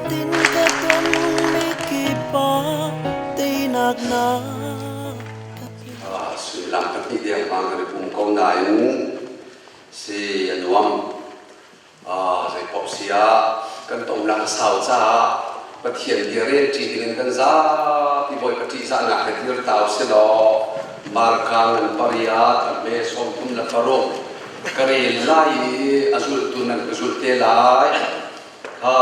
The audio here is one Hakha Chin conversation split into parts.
Nifatin ka ton mikip ah teinak na ka pe. Suimilam pahnih dengmang kan i pum ko nain si a nuam. Zeipaoh si ah kan tonnak a sau caah Pathian bia rel ṭi dingin kan zapi Bawipa ṭihzahnak he dir ta usih law Marka ngan pariat a hme 36 ka rel lai i a zultu nan ka zulh te lai. Kha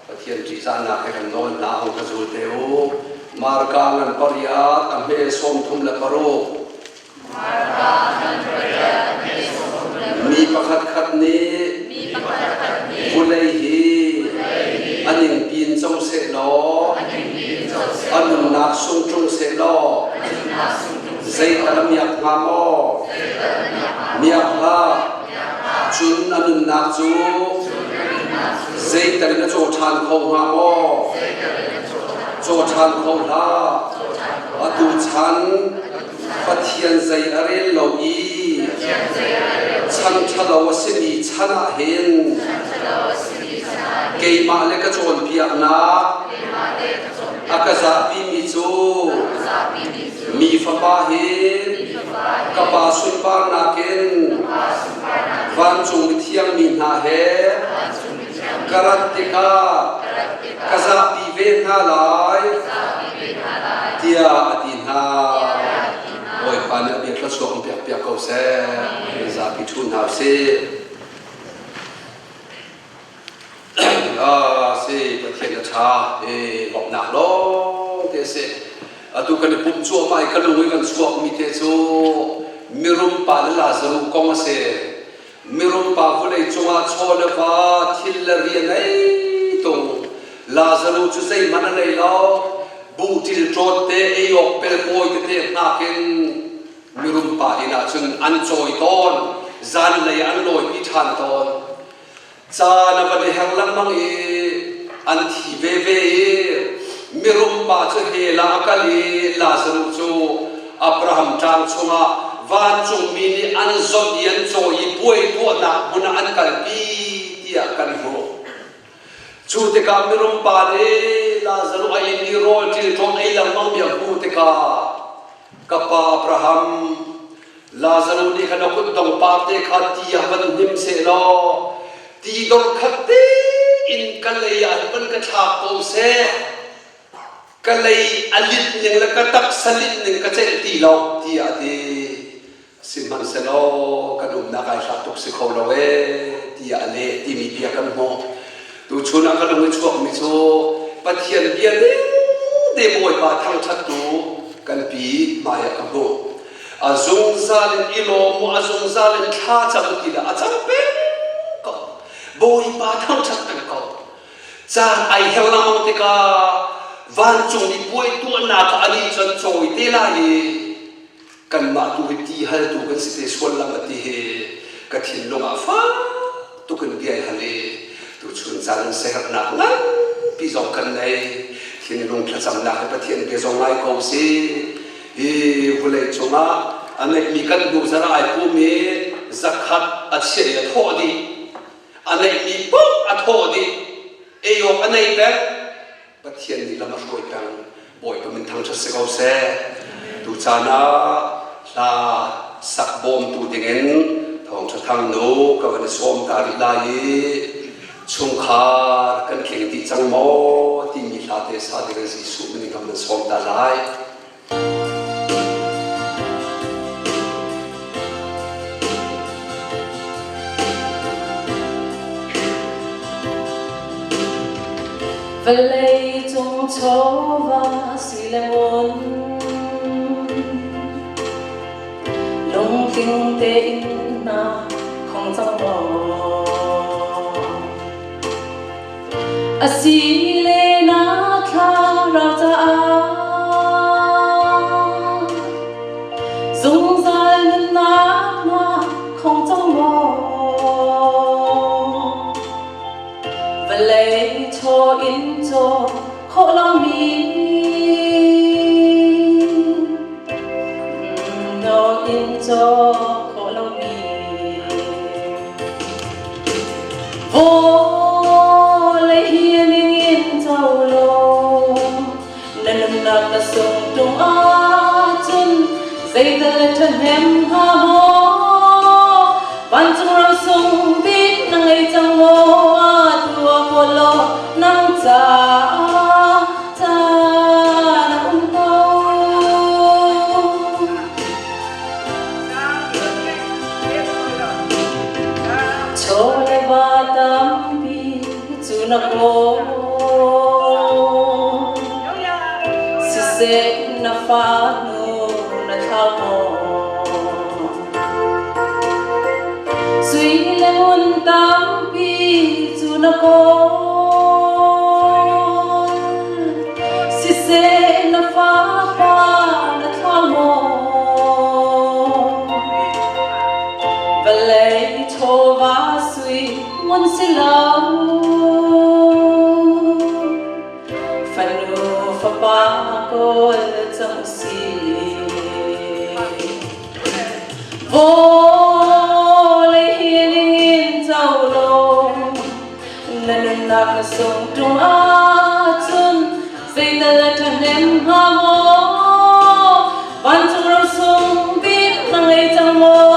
Pathian ṭihzahnak he kan nawl hna hong ka zul te u. Marka ngan pariat a hme 36. Mi pakhatkhat nih vulei hi a ningpi in co sehlaw a nunnak sung ṭung sehlaw zeital a miak hnga maw? Miak hlah. Cun a nunnak cu zeital in a caw ṭhan kho hnga maw? Caw ṭhan kho hlah. Atu chan Pathian zei a rel lo i chan ṭhalo a simi chan ah hin keimah le ka cawnpiaknak a ka zahpimi cu mi fapa hi ka pa sunparnak in vancung mithiang mi hna he ka rat tikah ka zahpi ve hna lai tiah a ti hna. Bawipa nih a bia thluachuak in pek piak ko seh. Zapi ṭhu hna usih. Si Pathian a ṭha i lawmhnak lawng te a si. Atu kan i pumh cuahmah i ka lung i kan chuakmi te cu mirum pa le Lazaruh kong a si. Mirum pa vawlei cungah chaw le va thil le rian ei tung. Lazaruh cu zeihmanh a nei lo. Buhṭil ṭawt te ei awk pelpawi tete hngak in mirum pa inn ah cun an cawi tawn. Zanlei ah an lawipi ṭhan tawn. Caan a van i her lengmang i an thi veve i mirum pa cu hell ah a kal i Lazaruh cu Abraham tlang chungah vancungmi nih an zawnh i an cawi i puai tuahnak hmun ah an kalpi tiah kan hmuh. Cu tikah mirum pa nih Lazaruh a inn i rawl ṭilṭawm ei lengmangmi a hmuh tikah ka pa Abraham, Lazaruh nih khan a kutdong parte kha ti ah van hnim sehlaw ti dor khat tein ka lei ah van ka thlak ko seh. Ka lei a linh ning le ka taksa linh ning ka celh ti lo tiah a ti. Sihmanhsehlaw kan umnak ai hlat tuk si kho lo ee tiah a leh timi bia kan hmuh. Tuchun ah ka lung i chuakmi cu Pathian bia ning te Bawipa thangṭhattu kan pi hmai ah ka hmuh. A zungzal in i lawm u, a zungzal in thla cam u ti dah a cang peng ko. Bawipa thangṭhat peng ko. Caan ai her lengmang tikah vancung i puai tuahnak ah anih cun cawi te lai i kanmah tu hi ti haltu kan si te sual lam a ti hi ka thinlung ah fak tuk in bia i hal i tuchun caan in siaherhnak nganpi zong kan nei thinlung thlacamnak hi Pathian bia zong ngai ko si hi vawlei cungah a ngeihmi kan hnu zara ai pum i zakhat a chiah i a thawh dih a neihmi paoh a thawh dih ei awk a nei peng Pathian nih lam a hruai peng Bawipa min thangṭhat si ko seh tucaan ah hla sak bawmtu dingin thawngṭha thang nu ka van i sawm ta rih lai i chungkhar kan tling dih cang maw timi hla te sa dingin Jesuh min in kan van sawm ta lai. Vawlei cung chawva si le ngun lungtling tein na khong cang maw? Asile na thlarau caah zungzal nunnak na khong cang maw? Vawlei chaw in caw khawh lomi no in caw khawh lomi Vawlei hi ningin. Zeital le ṭhahnem hnga maw? Vancung ram sung bik na ngei cang maw? Atu ah kawl law nang caah caan a um ko. Chaw le va tampi cu na kawl. Siseh na fanu na thlau maw? Sui le ngun tampi cu na kawl. Siseh na fapa na thlau maw? Vawlei chawva sui ngun si lo. Fanu fapa kawl cang si. Vawlei hi ningin co law na nunnak na sung ṭung ahcun zeital a ṭhahnem hnga maw? Vancung ro sung bik na ngei cang maw?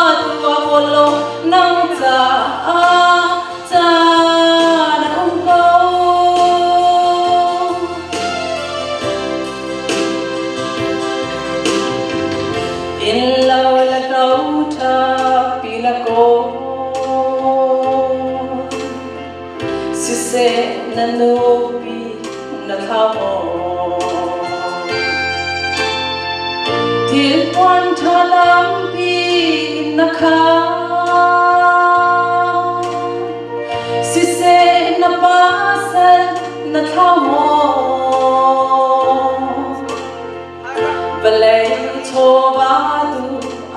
Atu ah kawl law nang caah caan a um ko. Innlo le to ṭha pi na kawl. Siseh na nupi na thlau maw? Thilpuan ṭha lampi in na khang. Siseh na pasal na thlau maw? Vawlei chawva tu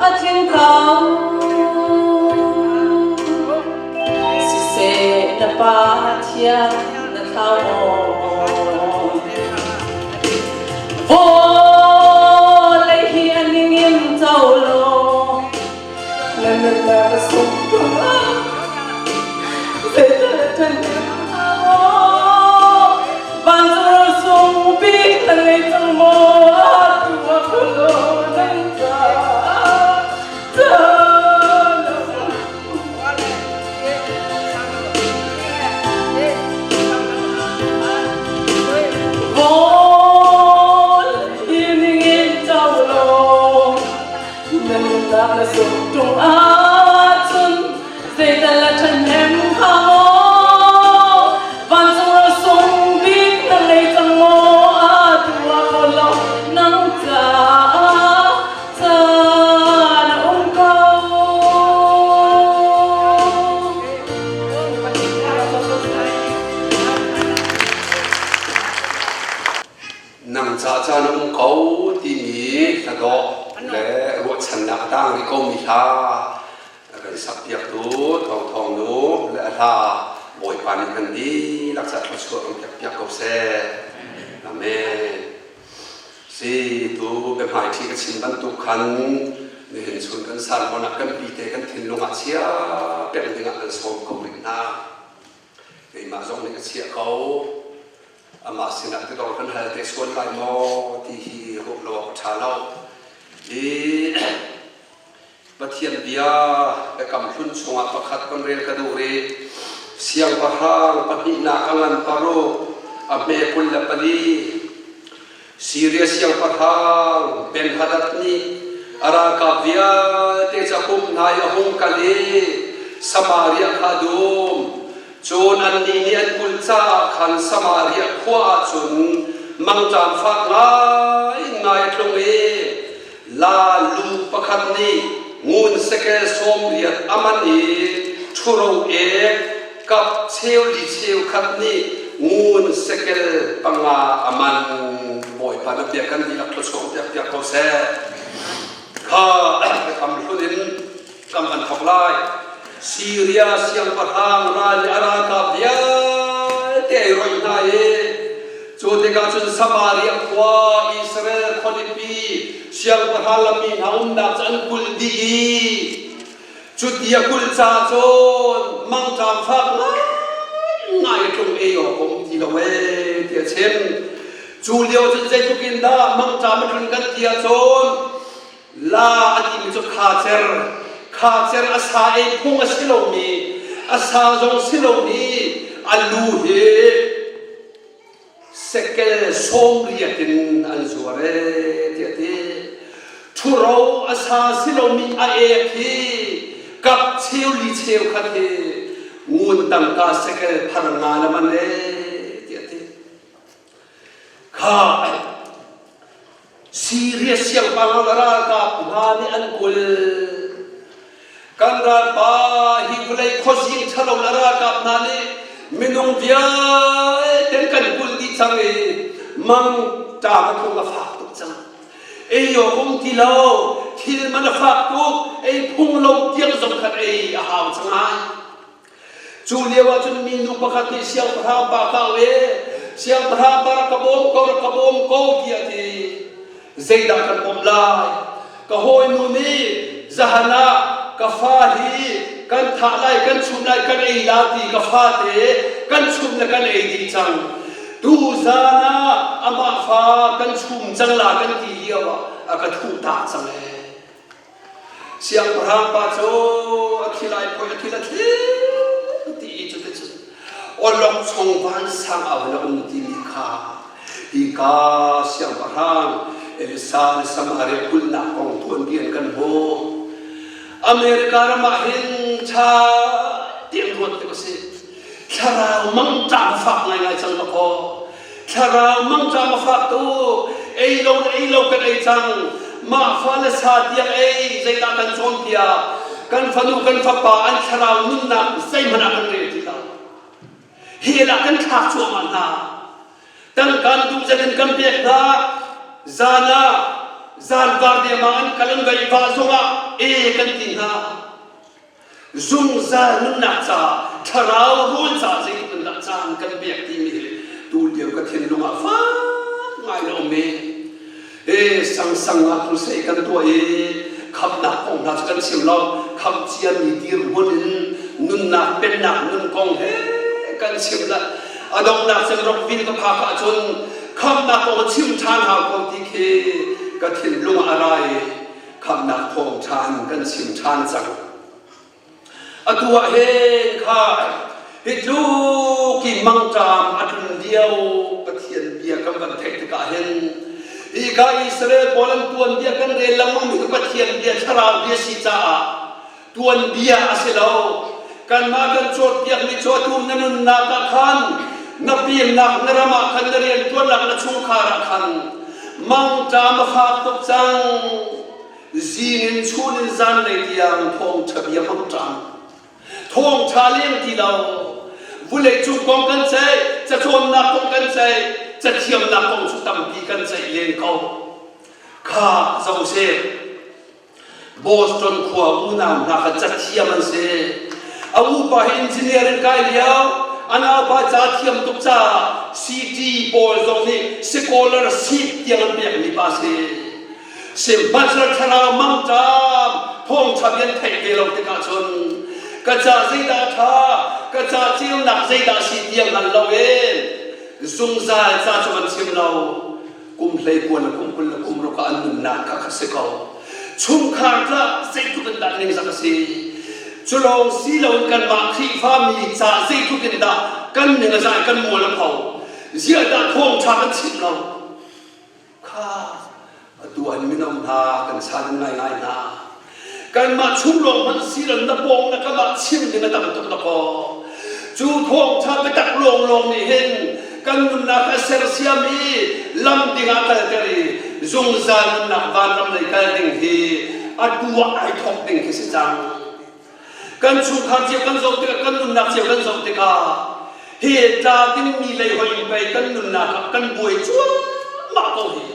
a tling ko. Siseh na pa thian na thlau maw? Vawlei hi a ningin co law na nunnak a sung tung Na sung tung ahcun zeital a ṭhahnem hnga maw? Vancung ro sung bik na ngei cang maw? Atu ah kawl law nang caah caan a um ko. Nang ca caan a um ko timi hladawh le ruahchannak a tang rih komi hla A kan sakpiaktu Thawngthawng nu le a hla Bawipa nih kan dihlak ca thluachuah kan pekpiak ko seh. Amen. Si tu biahmaiṭhi ka chim bantuk khan nihin chun kan sermon ah kan pi te kan thinlung ah chia pek dingah kan sawm ko rih hna. Keimah zong nih ka chiah ko. Amah sinah tidor kan hal te sual lai maw ti hi ruah lo awk a ṭha lo. I Pathian bia biakam hlun chungah pakhat kan rel ka duh rih. Siangpahrang pahnihnak a ngan paruk, a hme 24. Siria siangpahrang Ben-hadad nih a ralkap vialte cu a pumh hna i a hung kal i Samaria kha a dum. Cun annih nih an kulh caah khan Samaria khua ah cun mangṭam fak ngaingai a tlung i La lu pakhat nih ngun sekel 80 a man i ṭhuro ek kap cheu li cheu khat nih ngun sekel panga a man. Bawipa na bia kan dihlak thluachuah piak piak ko seh. Kha biakam hlun in kam kan thawk lai. Siria siangpahrang ral le a ralkap vialte ai roih hna i cu tikah cun Samaria khua Israel khualipi siangpahrang lammi hna umnak cu an kulh dih i cuti a kulh caah cun mangṭam fak ngaingai a tlung ei awk a um ti lo ee ti a chim. Cu lio cun zeitluk in dah mangṭam a tlun kan ti ahcun. La a timi cu khacer, khacer a sa ei phung a si lomi, a sa zong si lomi a lu hi sekel 80 in an zuar ee tiah ti. Ṭhuro a sa si lomi a ek hi kap cheu li cheu khat hi ngun tangka sekel phar nga le man ee tiah ti. Kha Siria siangpahrang ralkap hna nih an kul. Kan ralpa hi vawlei khuazing ṭhalo le ralkap hna nih minung vialte kan kulh dih cang i mangṭam a tlung a fak tuk cang. Ei awk um ti lo, thil man a fak tuk, ei phung lo tiang zong khan ei a hau cang ai. Cu lio ah cun minu pakhat nih siangpahrang pa kha a e, siangpahrang pa rak ka bawm ko, rak ka bawm ko tiah a ti. Zeidah kan bawmh lai? Ka hawinu nih zahan ah ka fa hi kan thah lai, kan chum lai, kan ei la ti ka fate kan chum le kan ei dih cang. Tu zan ah amah fa kan chum cang la kan ti lio ah a ka thuh ta cang ee. Siangpahrang pa cu a thi lai poi a thil a thil ti i cuticun awlokchong vansang au in a um timi kha hika siangpahrang Elisa le Samaria kulhnak kong tuanbia in kan hmuh. America ram ah hin ṭha tein ruat tik a si. Thlarau mangṭam fak ngaingai cang dakaw. Thlarau mangṭam a fak tuk. Ei lo le ei lo kan ei cang. Mah fa le sa tiang ei zeidah kan cawnpiak. Kan fanu kan fapa an thlarau nunnak zeihmanh ah kan rel ti lo. Hell ah kan thlak cuahmah hna. Tangka duh zat in kan pek hna. Zan ah zan var dengmang an kal an vai va zongah e kan ti hna. Zungzal nunnak caah thlarau rawl caah zeitluk in dah caan kan pek timi hi tulio ka thinlung ah fak ngai in a um i e sangsang ah crusade kan tuah i khamhnak kong hna cu kan chim lo khamh ciami dirhmun in nunnak pennak nun kong he kan chim la a donghnak cem Rockville ka phak ahcun khamhnak kong chim ṭhan hau ko ti khi ka thinlung ah a ra i khamhnak thawngṭha in kan chim ṭhan cang. Atu ah hin kha hi tluk i mangṭam a tlun lio Pathian bia kan van theih tikah hin hika Israel pawl an tuanbia kan rel lengmang mi cu Pathian bia thlarau bia si caah tuanbia a si lo. Kanmah kan cawnpiakmi cu atu na nunnak ah khan na pemnak na ram ah khan na rianṭuannak na chungkhar ah khan mangṭam a fak tuk cang. Zing in chun in zanlei tiang thawngṭha bia mangṭam. Thawngṭha leng ti lo. Vulei cung kong kan ceih, cacawnnak kong kan ceih, cathiamnak kong cu tampi kan ceih len ko. Kha zoh seh. Boston khua unau hna kha cathiam an si. A upa hi engineer in kai lio, a naupa ca thiam tuk caah CT pawl zong nih scholarship tiang an pekmi pa si. Sihmanhsehlaw thlarau mangṭam thawngṭha bia an theih ve lo tikah cun ka ca zeidah a ṭha, ka ca ceunak zeidah a si tiang hngal loin zungzal ca cu an chim lo. Kum 19 le kum 20 le kum ruk ah an nunnak kha kha si ko. Chungkhar tlah zeitluk in dah ningzak a si. Cu lawng si loin kanmah Khrihfami ca zeitluk in dah kan ning a zah i kan mual a pho. Ziah dah thawngṭha kan chim lo. Kha atu an mino hna kan chan ngaingai hna. Kanmah chung lawng hmanh si lo na pawng na kamah chim ding a tam tuk na kaw. Cu thawngṭha biatak lawnglawng nih hin kan nunnak a sersiam i lam ding ah kalter i zungzal nunnak vanram lei kal ding hi atu ah ai thawk ding khi si cang. Kan chungkhar cio kan zoh tikah kan nunnak cio kan zoh tikah hi tla dingmi lei hoi in pei kan nunnak ah kan buai cuahmah ko hi.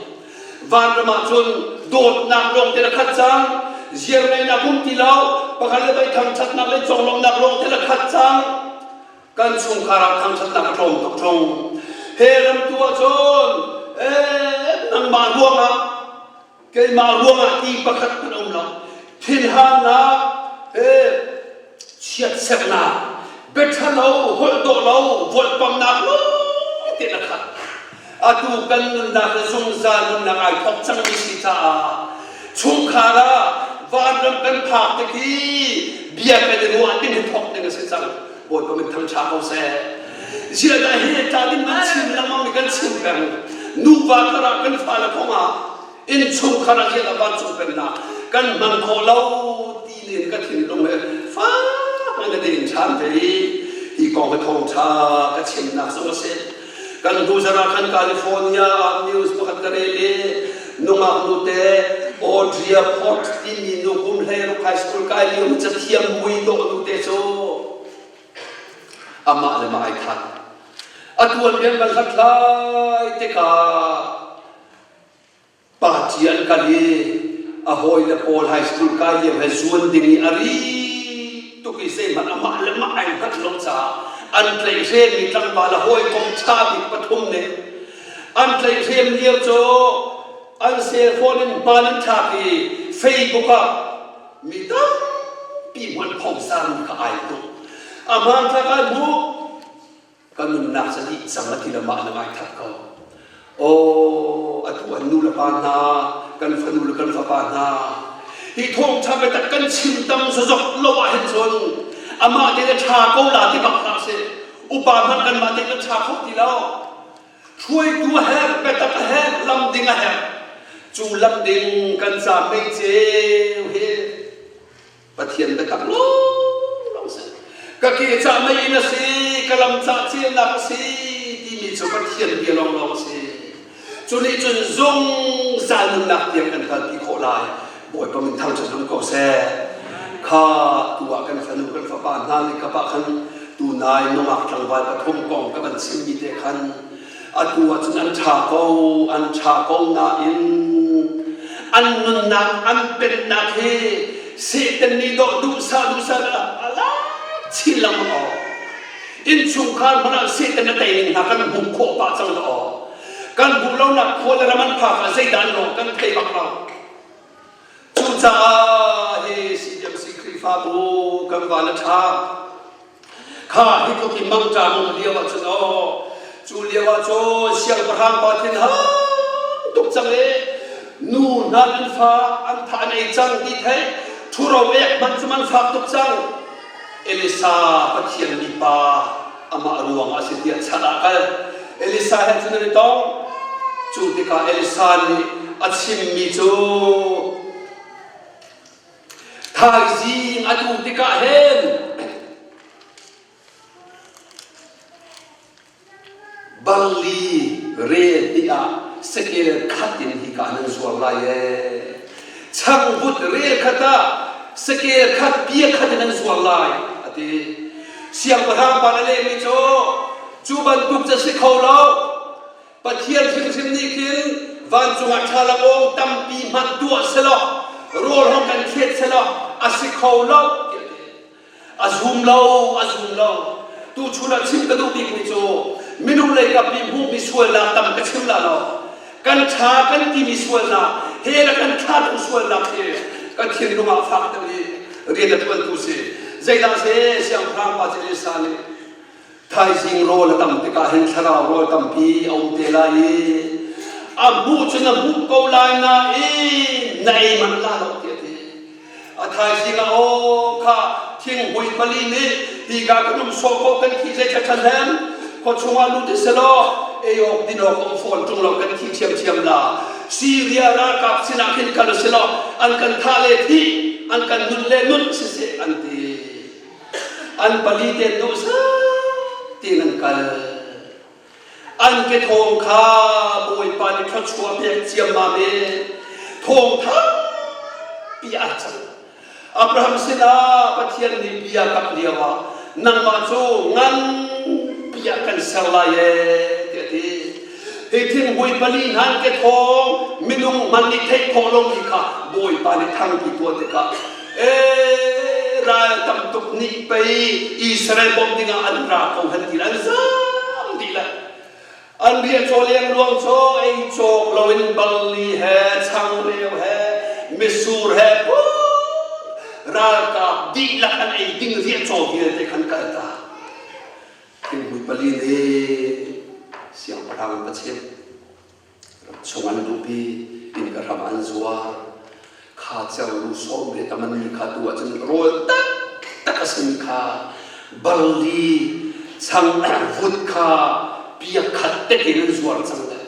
Vanram ah cun dawtnak lawng te a khat cang, ziarngeihnak um ti lo, pakhat le pei thangṭhatnak le conglawmhnak lawng te a khat cang. Kan chungkhar ah thangṭhatnak a tlawm tuk ṭung. He ram tu ah cun eh, nangmah ruangah keimah ruangah ti pakhat hmanh um lo. Thinhannak, eh, chiatsernak, biaṭhalo, holh dawh lo, volhpamnak lawng te a khat. Atu kan nunnak le zungzal nunnak ai thawk cangmi si caah. Chungkhar ah vanram kan phak tik i bia kan i ruah ding hi thawk ding a si cang. Bawipa min thangṭha ko seh. Ziah hi tla ding kan chim lengmang mi kan chim peng. Nuva karah kan fale kong ah innchungkhar ah ziah vancung pennak kan hman khawh lo ti nin ka thinlung he fak in ka ding ṭhan ve i hi kong hi thawngṭha ka chimnak zong a si. Kan hnu zarh ah khan California ah news pakhat ka rel i nungak nute Audria Port timi nu kum 16 high school kai lio mi cathiam mui dawh nute cu amah le mah ai that. A tuanbia kan hlathlai tikah Party an kal i a hawile pawl high school kai lio he zuan ding i a ri tuk i zeihmanh amah le mah ai hngalh lo caah an tlaihhremmi tlangval a hawikom ṭha bik pathum nih an tlaihhrem lio cu an cellphone in hmaan an thlak i Facebook ah mi tampi hmuh an phomsami kha ai tuk. A hmanthlak ah hmuh ka nunnak cu dih cang a ti le mah na ngai that ko. Aw, atu an nu le pa hna, kan fanu le kan fapa hna, hi thawngṭha biatak kan chim tam zozok lo ah hin cun amah te le ṭha ko la ti bak hlah sih. Upa hmanh kanmah te kan ṭha kho ti lo. Hruaitu a herh, biatak a herh, lam ding a herh. Cu lam ding kan ca mei ceu hi Pathian biatak lawnglawng si. Ka ke cah mei in a si, ka lam cah ceunak a si timi cu Pathian bia lawnglawng a si. Cu nih cun zungzal nunnak tiang kan kalpi khawh lai. Bawipa min thangṭhat um ko seh. Kha tu ah kan fanu kan fapa hna nih ka pa khan tunai nungak tlangval pathum kong ka van chimmi te khan Atu ahcun an ṭha ko, an ṭha ko nain an nunnak, an pennak hi Satan nih dawh duhsah duhsah a lak chin lengmang aw. Innchungkhar hmanh ah Satan a tei ning hna kan hmuh khawh pah cang aw. Kan hmuh lonak khua le ram an phak ah zeidah an lawh kan thei bak lo. Cucaah hi CMC Khrihfabu kan van a ṭha. Kha hi tluk i mangṭam um lio ah cun aw, cu lio ah cun siangpahrang pa thin hang tuk cang i nu hna an fa an tha an ei cang ti theih ṭhuro ek hmanh cu man fak tuk cang. Elisa Pathian mipa amah ruang ah a si tiah chan ah kal. Elisa he cun an i tong. Cu tikah Elisa nih a chimmi cu Thaizing a duh tikah hin barli rel hnih ah sakel khat in hika nan zuar lai ee. Changvut rel khat ah sakel khat bia khat in nan zuar lai a ti. Siangpahrang pa na lehmi cu cu bantuk cu si kho lo. Pathian hrimhrim nih khin vancung ah ṭhalangawng tampi hmanh tuah selaw rawl hong kan thlet selaw a si kho lo tiah a ti. A zum lo, a zum lo. Tuchun ah chim ka duh bikmi cu minung lei kap i hmuhmi sualnak tam ka chim la lo. Kan ṭha kan timi sualnak, he le kan ṭha tuk sualnak hi ka thinlung ah fak deuh i rian a ṭuantu si. Zeidah se siangpahrang pa Elisa nih Thaizing rawl a tam tikah hin thlarau rawl tampi a um te lai i a hmuh cun a hmuh ko lai nain na ei manh la lo tiah a ti. A thaizing ah aw kha thinghmui pali nih hika kan um sawh ko kan thi zei ṭha hem khua chungah lut i selaw ei awk din awk um fawn ṭung lo kan thi ṭhiamṭhiam la Syria ralkap sinah khin kal selaw an kan thah le thih an kan nun le nun siseh an ti. An pali te duhsah tiin an kal. An ke thawng kha Bawipa nih thluachuah pek ciammam i thawng thampi a cang. Abraham sinah Pathian nih bia kap lio ah nangmah cu nganpi ah kan ser lai ee tiah a ti. Hi thinghmui pali hna an ke thawng minung hmanh nih theih khawh lomi kha Bawipa nih thangpi tuah tikah ee ral tam tuk nih pei Israel bawmh dingah an ra ko han ti an zam dih lai. An riah caw lengluang caw ei cawk loin barli he changreu he mitsur he ralkap dihlak an ei ding riah caw vialte khan kal ta. Thinghmui pali nih siangpahrang va chimh. Ram chung an luhpi, inn ka hram an zuar. Kha cerlu 80 a manmi kha tu ahcun rawl taktak a simi kha barli chang vut kha pia khat tekin an zuar cang le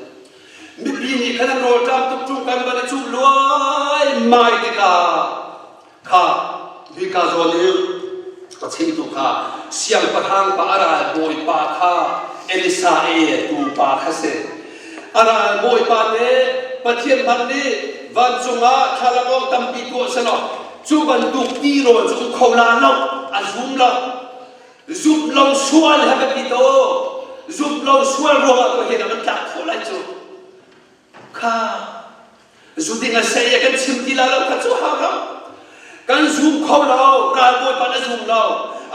mipi nih khan an rawlṭam tuk ṭung kan van i cuh luaimai tikah kha hika zawn i a chimtu kha siangpahrang pa a ral bawipa kha Elisa e tu pa kha si. A ral bawipa te Pathian hmanh nih vancung ah thlalangawng tampi tuah selaw cu bantuk tirawl cu um kho la lo, a zum lo. Zumh lo sual he kan ti to. Zumh lo sual ruangah to hin a kan tlak khawh lai cu. Kha zu ding a sei a kan chim ti la lo kha cu hau lo. Kan zum kho lo, ralbawi pa na zum lo.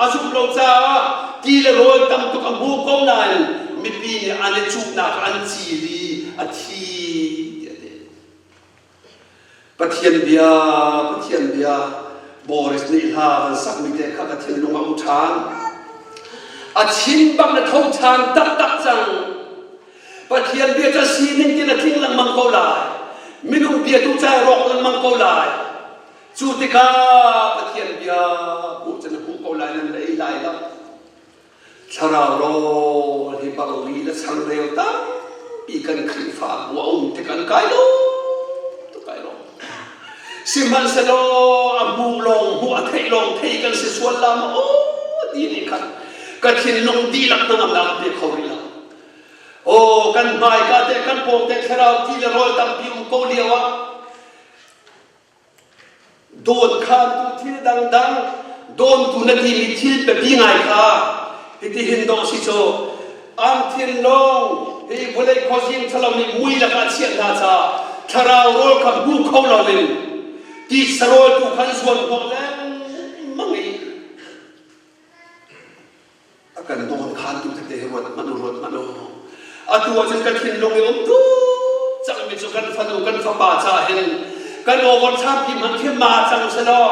A zum lo caah ti le rawl tam tuk a hmu ko nain mipi nih an i cuhnak an cil i a thi tiah a ti. Pathian bia, Pathian bia, Boris nih hla van sakmi te kha ka thinlung a um ṭhan. A chim bang na tho ṭhan taktak cang. Pathian bia ca sining tin a tling lengmang ko lai. Minung bia tu ca rawk lengmang ko lai. Cu tikah Pathian bia hmuh cu na hmuh ko lai nan la ei lai lo. Thlarau rawl hi barli le changreu tampi kan Khrihfabu a um tik an kai lo tuk kai lo. Sihmanhsehlaw a hmuh lawng hmuh a theih lawng thei kan si sual la maw aw ti nih khan ka thinlung dihlak hnangamnak a pe kho rih lo. Aw kan hmaika te kan pawng te thlarau ti le rawl tampi um ko lio ah Dawnkhantu thil dangdang dawntu na timi thil biapi ngai kha hitihin dawh si cu an thinlung hi vawlei khuazing ṭhalo nih mui lakah chiah hna caah thlarau rawl kha hmu kho loin titsa rawl tu khan zuan hnawh lengmang i A kan dawnkhantu tete hi ruat hmanh u, ruat hmanh u. Atu ahcun kan thinlung i um tuk cangmi cu kan fanu kan fapa caah hin kan awvor champi hmanh khi ma cang selaw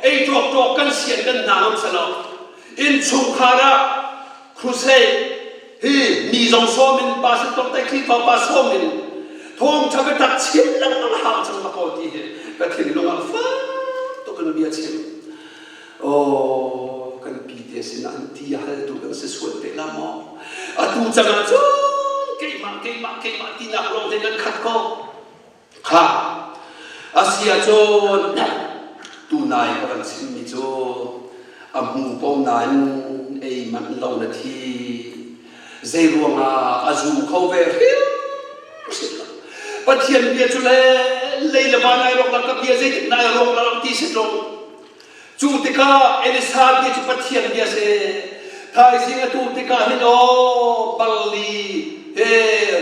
ei ṭuak kan sian kan hna ngam selaw innchungkhar ah crusade hi mi zong sawm in pastor te Khrihfa pa sawm in thawngṭha biatak chim lengmang hau cang ma ko ti hi ka thinlung ah fak tuk in bia chim. Aw, kan pi te sinah an ti a haltu kan si sual te la maw? Atu cang ah cun keimah keimah keimah tinak lawng te kan khat ko. Kha a si ahcun tunai ka van chimmi cu a hmu ko nain ei manh lo na thi. Zei ruangah a zum kho ve hrimhrim lo. Pathian bia cu le lei le van ai rawk lang ka bia zeitik na ai rawk lang ti si tlung. Cu tikah Elisa bia cu Pathian bia si. Thaizing atu tikah hin aw barli he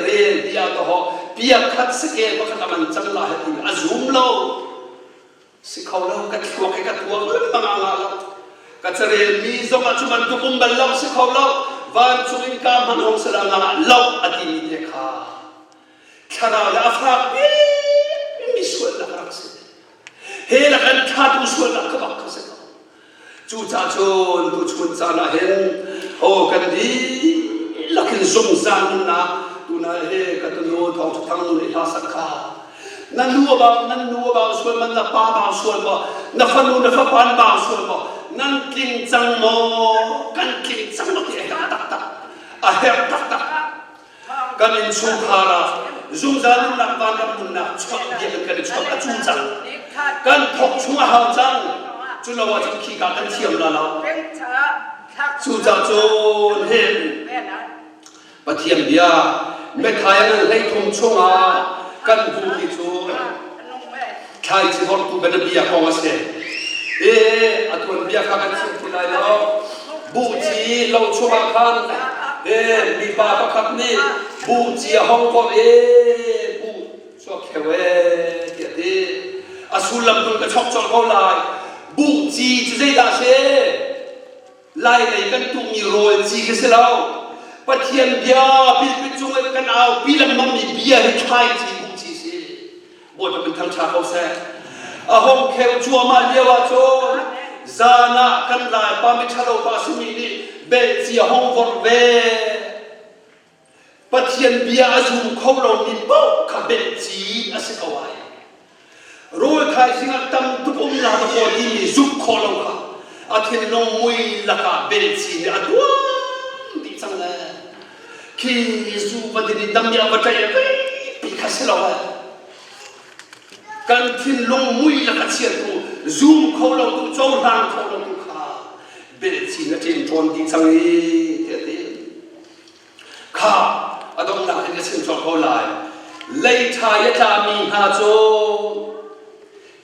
rel bia ka ho bia khat sake pakhat aman cang la he ti a zum lo. Si kho lo, ka thluak hi ka tuak lengmang ah ngah lo. Ka carel mi zong ah cu bantuk um bal lo si kho lo. Vancung in ka hman hong sala nga lo a timi te kha thlarau le a fak mi sualnak rak si. He la kan thatu sualnak kha bak kha si ko. Cucaah cun tuchun caan ah hin aw kan dihlak in zungzal nunnak tunai he ka tunu thawng thang nu nih hla sak kha na nu a bang nan nu a bang sual man na pa bang sual maw na fanu na fapa an bang sual maw nan tling cang maw kan tling cang maw ti a herh taktak a herh taktak Kan innchungkhar ah zungzal nunnak vanram nunnak chuah bia kan kan i chuak a cu cang. Kan thok chung a hau cang. Cu lo ahcun khika kan thiam la lo. Cucaah cun hin Pathian bia Matthai ngan 13 chungah kan hmuhmi cu thlaici vortu bianabia kong a si. E a tuanbia kha kan chim ti lai lo. Buhci lo chungah khan e mipa pakhat nih buhci a hong kawh i buh chuak kheu e tiah ti. A sullam tun ka chok colh ko lai. Buhci cu zeidah a si? Lailei kan tuhmi rawl ci khi si lo. Pathian bia pilpit cung in kan aupi lengmangmi bia hi thlaici buhci si. Bawipa min thangṭha ko seh. A hong kheu cuahmah lio ah cun zan ah kan laipa miṭhalo pa simi nih belci a hong vorh ve. Pathian bia a zum kho lomi paoh kha belci a si ko ai. Rawl tha. thaizing ah tam tuk um la ta kaw timi zumh khawh lo kha a thinlung mui lakah belchi nih a tuam dih cang le khi zu va din i dam nih a va ṭaih a pi kha si lo eh. Kan thinlung mui lak a chiatu zum kho lo tu cohlang kho lo tu kha belchi na ṭem ṭawn dih cang i tiah ti. Kha a donghnak in ka chim cawk ko lai. Lei ṭha i a tlami hna cu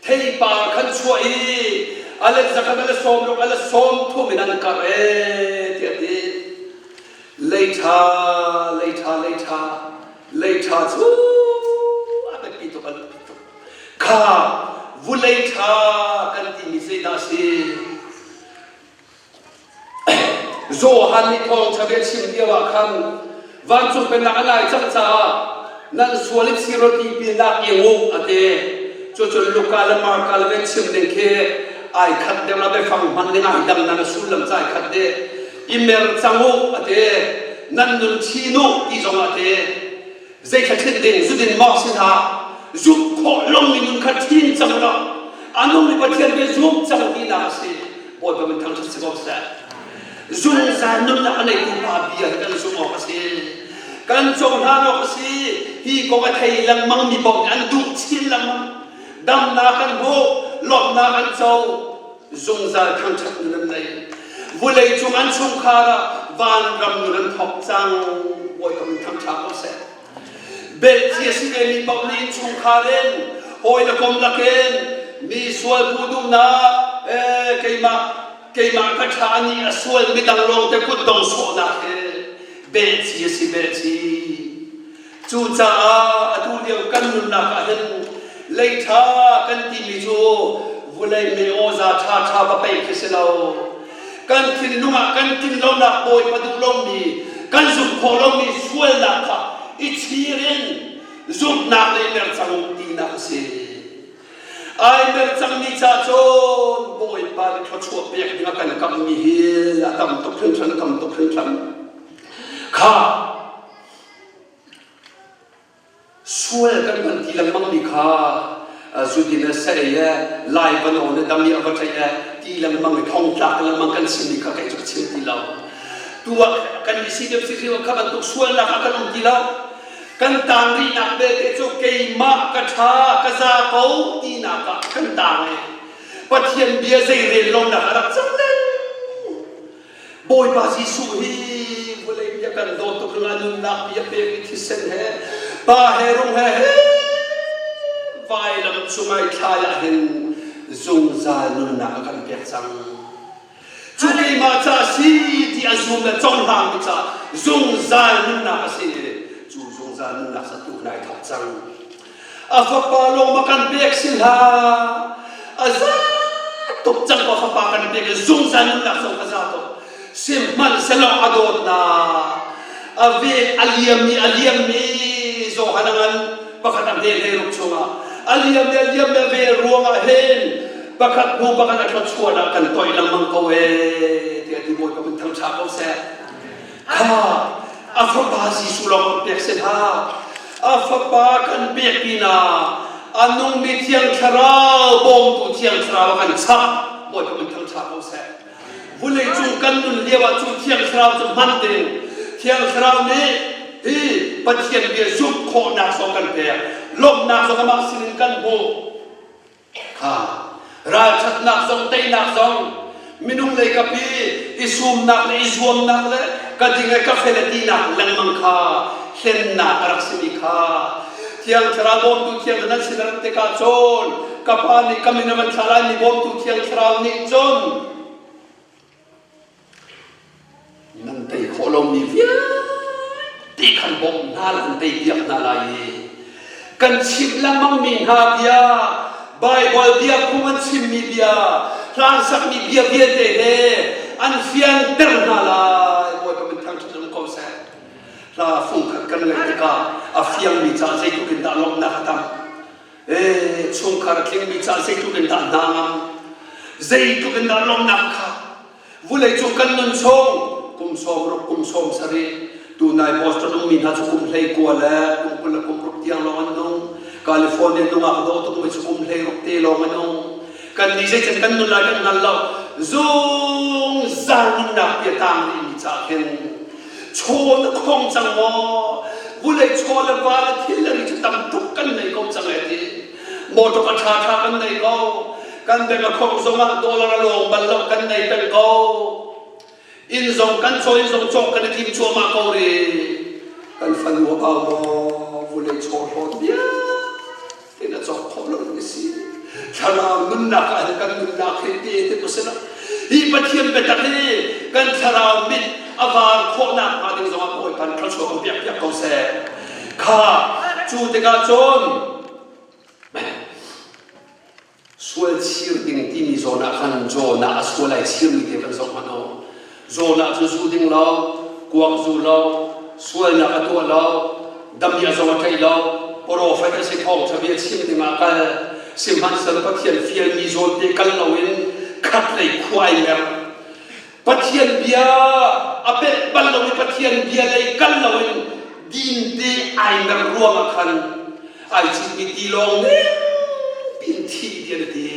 theipar khan chuah i a let zakhat a le sawm ruk a le sawm thum in an karh ee tiah ti. Lei ṭha, lei ṭha, lei ṭha, lei ṭha cu a biapi tuk, a biapi tuk. Kha vulei ṭha kan timi zeidah a si? Johan nih thawngṭha bia chim lio ah khan vancung pennak a nai cang caah nan sual i thiro tipilnak i u a ti. Cucun Luka le Marka le ve chim ding khi ai khat deuh la biafang hman ding ai dang nan a sullam ca ai khat dih. I mer cang u a ti. Nan nun chin u ti zong a ti. Zei kha ṭhit ding zudin maw si hlah zumh khawh lomi nun kha ṭhin cang law a nungmi Pathian bia zum cang tinak a si. Bawipa min thangṭhat si ko seh. Zungzal nunnak a neitu pa bia hi kan zumh awk a si. Kan cohlan awk a si. Hi kong a thei lengmang mi paoh nih an duh chin lengmang. Damnak kan hmuh, lawmhnak kan co, zungzal thangṭhat nun an nei. Vulei cung an chungkhar ah vanram nun an thawk cang. Bawipa min thangṭha ko seh. Belhthi a si vemi paoh nih innchungkhar in hawi le kom lakin mi sual puh duhnak eh, keimah keimah ka ṭha nih a sual midang lawngte kutdong sawhnak hi belhthi a si belhthi. Cucaah atu lio kan nunnak ah hin lei ṭha kan timi cu vulei mei-awza ṭhaṭha va pei khi si lo. Kan thinlung ah kan tlin lonak Bawipa duh lomi, kan zumh khawh lomi sualnak kha i chir in zumhnak lei mer cang tinak a si. Ai mer cangmi ca cun Bawipa nih thluachuah pek ding a kan kammi hi a tam tuk hringhran, a tam tuk hringhran. Kha Sual kan hman ti lengmangmi kha zudin le sa-ei le lai va nawn le dam i a va ṭaih le ti lengmang i thongtlak lengmang kan chimmi kha kei cu ka chim ti lo. Tu ah kan i si deuh si kha bantuk sualnak ah kan um ti lo. Kan tang rihnak belte cu keimah ka ṭha ka za ko tinak ah kan tang i Pathian bia zei rel lonak a rak cang leng. Bawipa Jesuh hi vawlei nih a kan dawt tuk ruangah nunnak pi a pek i thisen he pa he rung he he vailam cung ai thlai ah hin zungzal nunnak a kan pek cang. Cu keimah ca si ti a zum le cohlang mi ca zungzal nunnak a si. Cu zungzal nunnak sa tu nai thawk cang. A fapa lawng ma kan pek si hlah. A za tuk cang ko fapa kan pek i zungzal nunnak zong ka za tuk. Sihmanhsehlaw a dawtnak a vel a liammi a liammi Johan a ngan pakhat a hne hlei ruk chungah a liammi a liammi a vel ruangah hin pakhat hnu pakhat a thluachuahnak kan toih lengmang ko ee tiah ti Bawipa min thangṭha ko seh. Kha a fapa Jesuh lawng kan pek si hlah. A fapa kan pek pinah a nungmi Thiang Thlarau bawmtu Thiang Thlarau a kan chap. Bawipa min thangṭha ko seh. Vulei cung kan nun lio ah cu Thiang Thlarau cu hman ding. Thiang Thlarau nih hi Pathian bia zumh khawhnak zong kan pek. Lawmhnak zong amah sinin kan hmuh. Kha ralṭhatnak zong teinak zong minung lei kap i i sumnak le i zuamnak le ka ding le ka fel a tinak lengmang kha hlennak a rak simi kha Thiang Thlarau bawmtu thiang nan sin a rat tikah cun ka Pa nih ka min a van thlah lai mi bawmtu Thiang Thlarau nih cun Nan tei khawh lomi vialte khan bawmh hna le an teipiak hna lai i kan chimh lengmangmi hna bia, Baibal bia phung an chimmi bia, hlansakmi bia vialte he an fianter hna lai. Bawipa min thangṭhat um ko seh. Hla fungkhat kan ngaih tikah a fiangmi ca zeitluk in dah lawmhnak a tam. Ee, chungkhar a tlingmi ca zeitluk in dah hna ngam. Zeitluk in dah lawmhnak kha Vuleicung kan nun chung kum 60 kum 70 tunai Boston ummi hna cu kum 19 le kum 20 le kum ruk tiang lawng an nung. California nungak dawh tukmi cu kum 16 te lawng a nung. Kan nih zeican kan nun lai kan hngal lo. Zungzal nunnak bia tang rihmi ca khin chaw na khong cang maw? Vulei chaw le va le thil le ri cu tam tuk kan nei ko cang e ti. Motor a ṭha ṭha kan nei ko. Kan bank a khong zongah dollar a lawng bal lo kan nei peng ko. Inn zong kan caw inn zong cawk kan i tim cuahmah ko rih. Kan fanu a bau maw vulei chaw hlawt vialte na cawk khawh lo ding a si. Thlarau nunnak ah hin kan nunnak hi te te ko sila. Hi Pathian biatak hi kan thlarau mit a var khawhnak hnga ding zongah Bawipa nih thluachuah kan piak piak ko seh. Kha cu tikah cun Sual chir ding timi zawn ah khan Jonah a sual ai chirmi te kan zoh hmanh u. Jonah cu zu ding lo, kuak zu lo, sualnak a tuah lo, damiah zong a tlaih lo, profet a si thawngṭha bia chim ding ah kal. Sihmanhsehlaw Pathian fialmi zawn te kal loin khatlei khua ai mer. Pathian bia a pelh bal lo i Pathian bia lei kal loin dinte ai mer ruangah khan ai citmi tilawng pin thih ti an ti.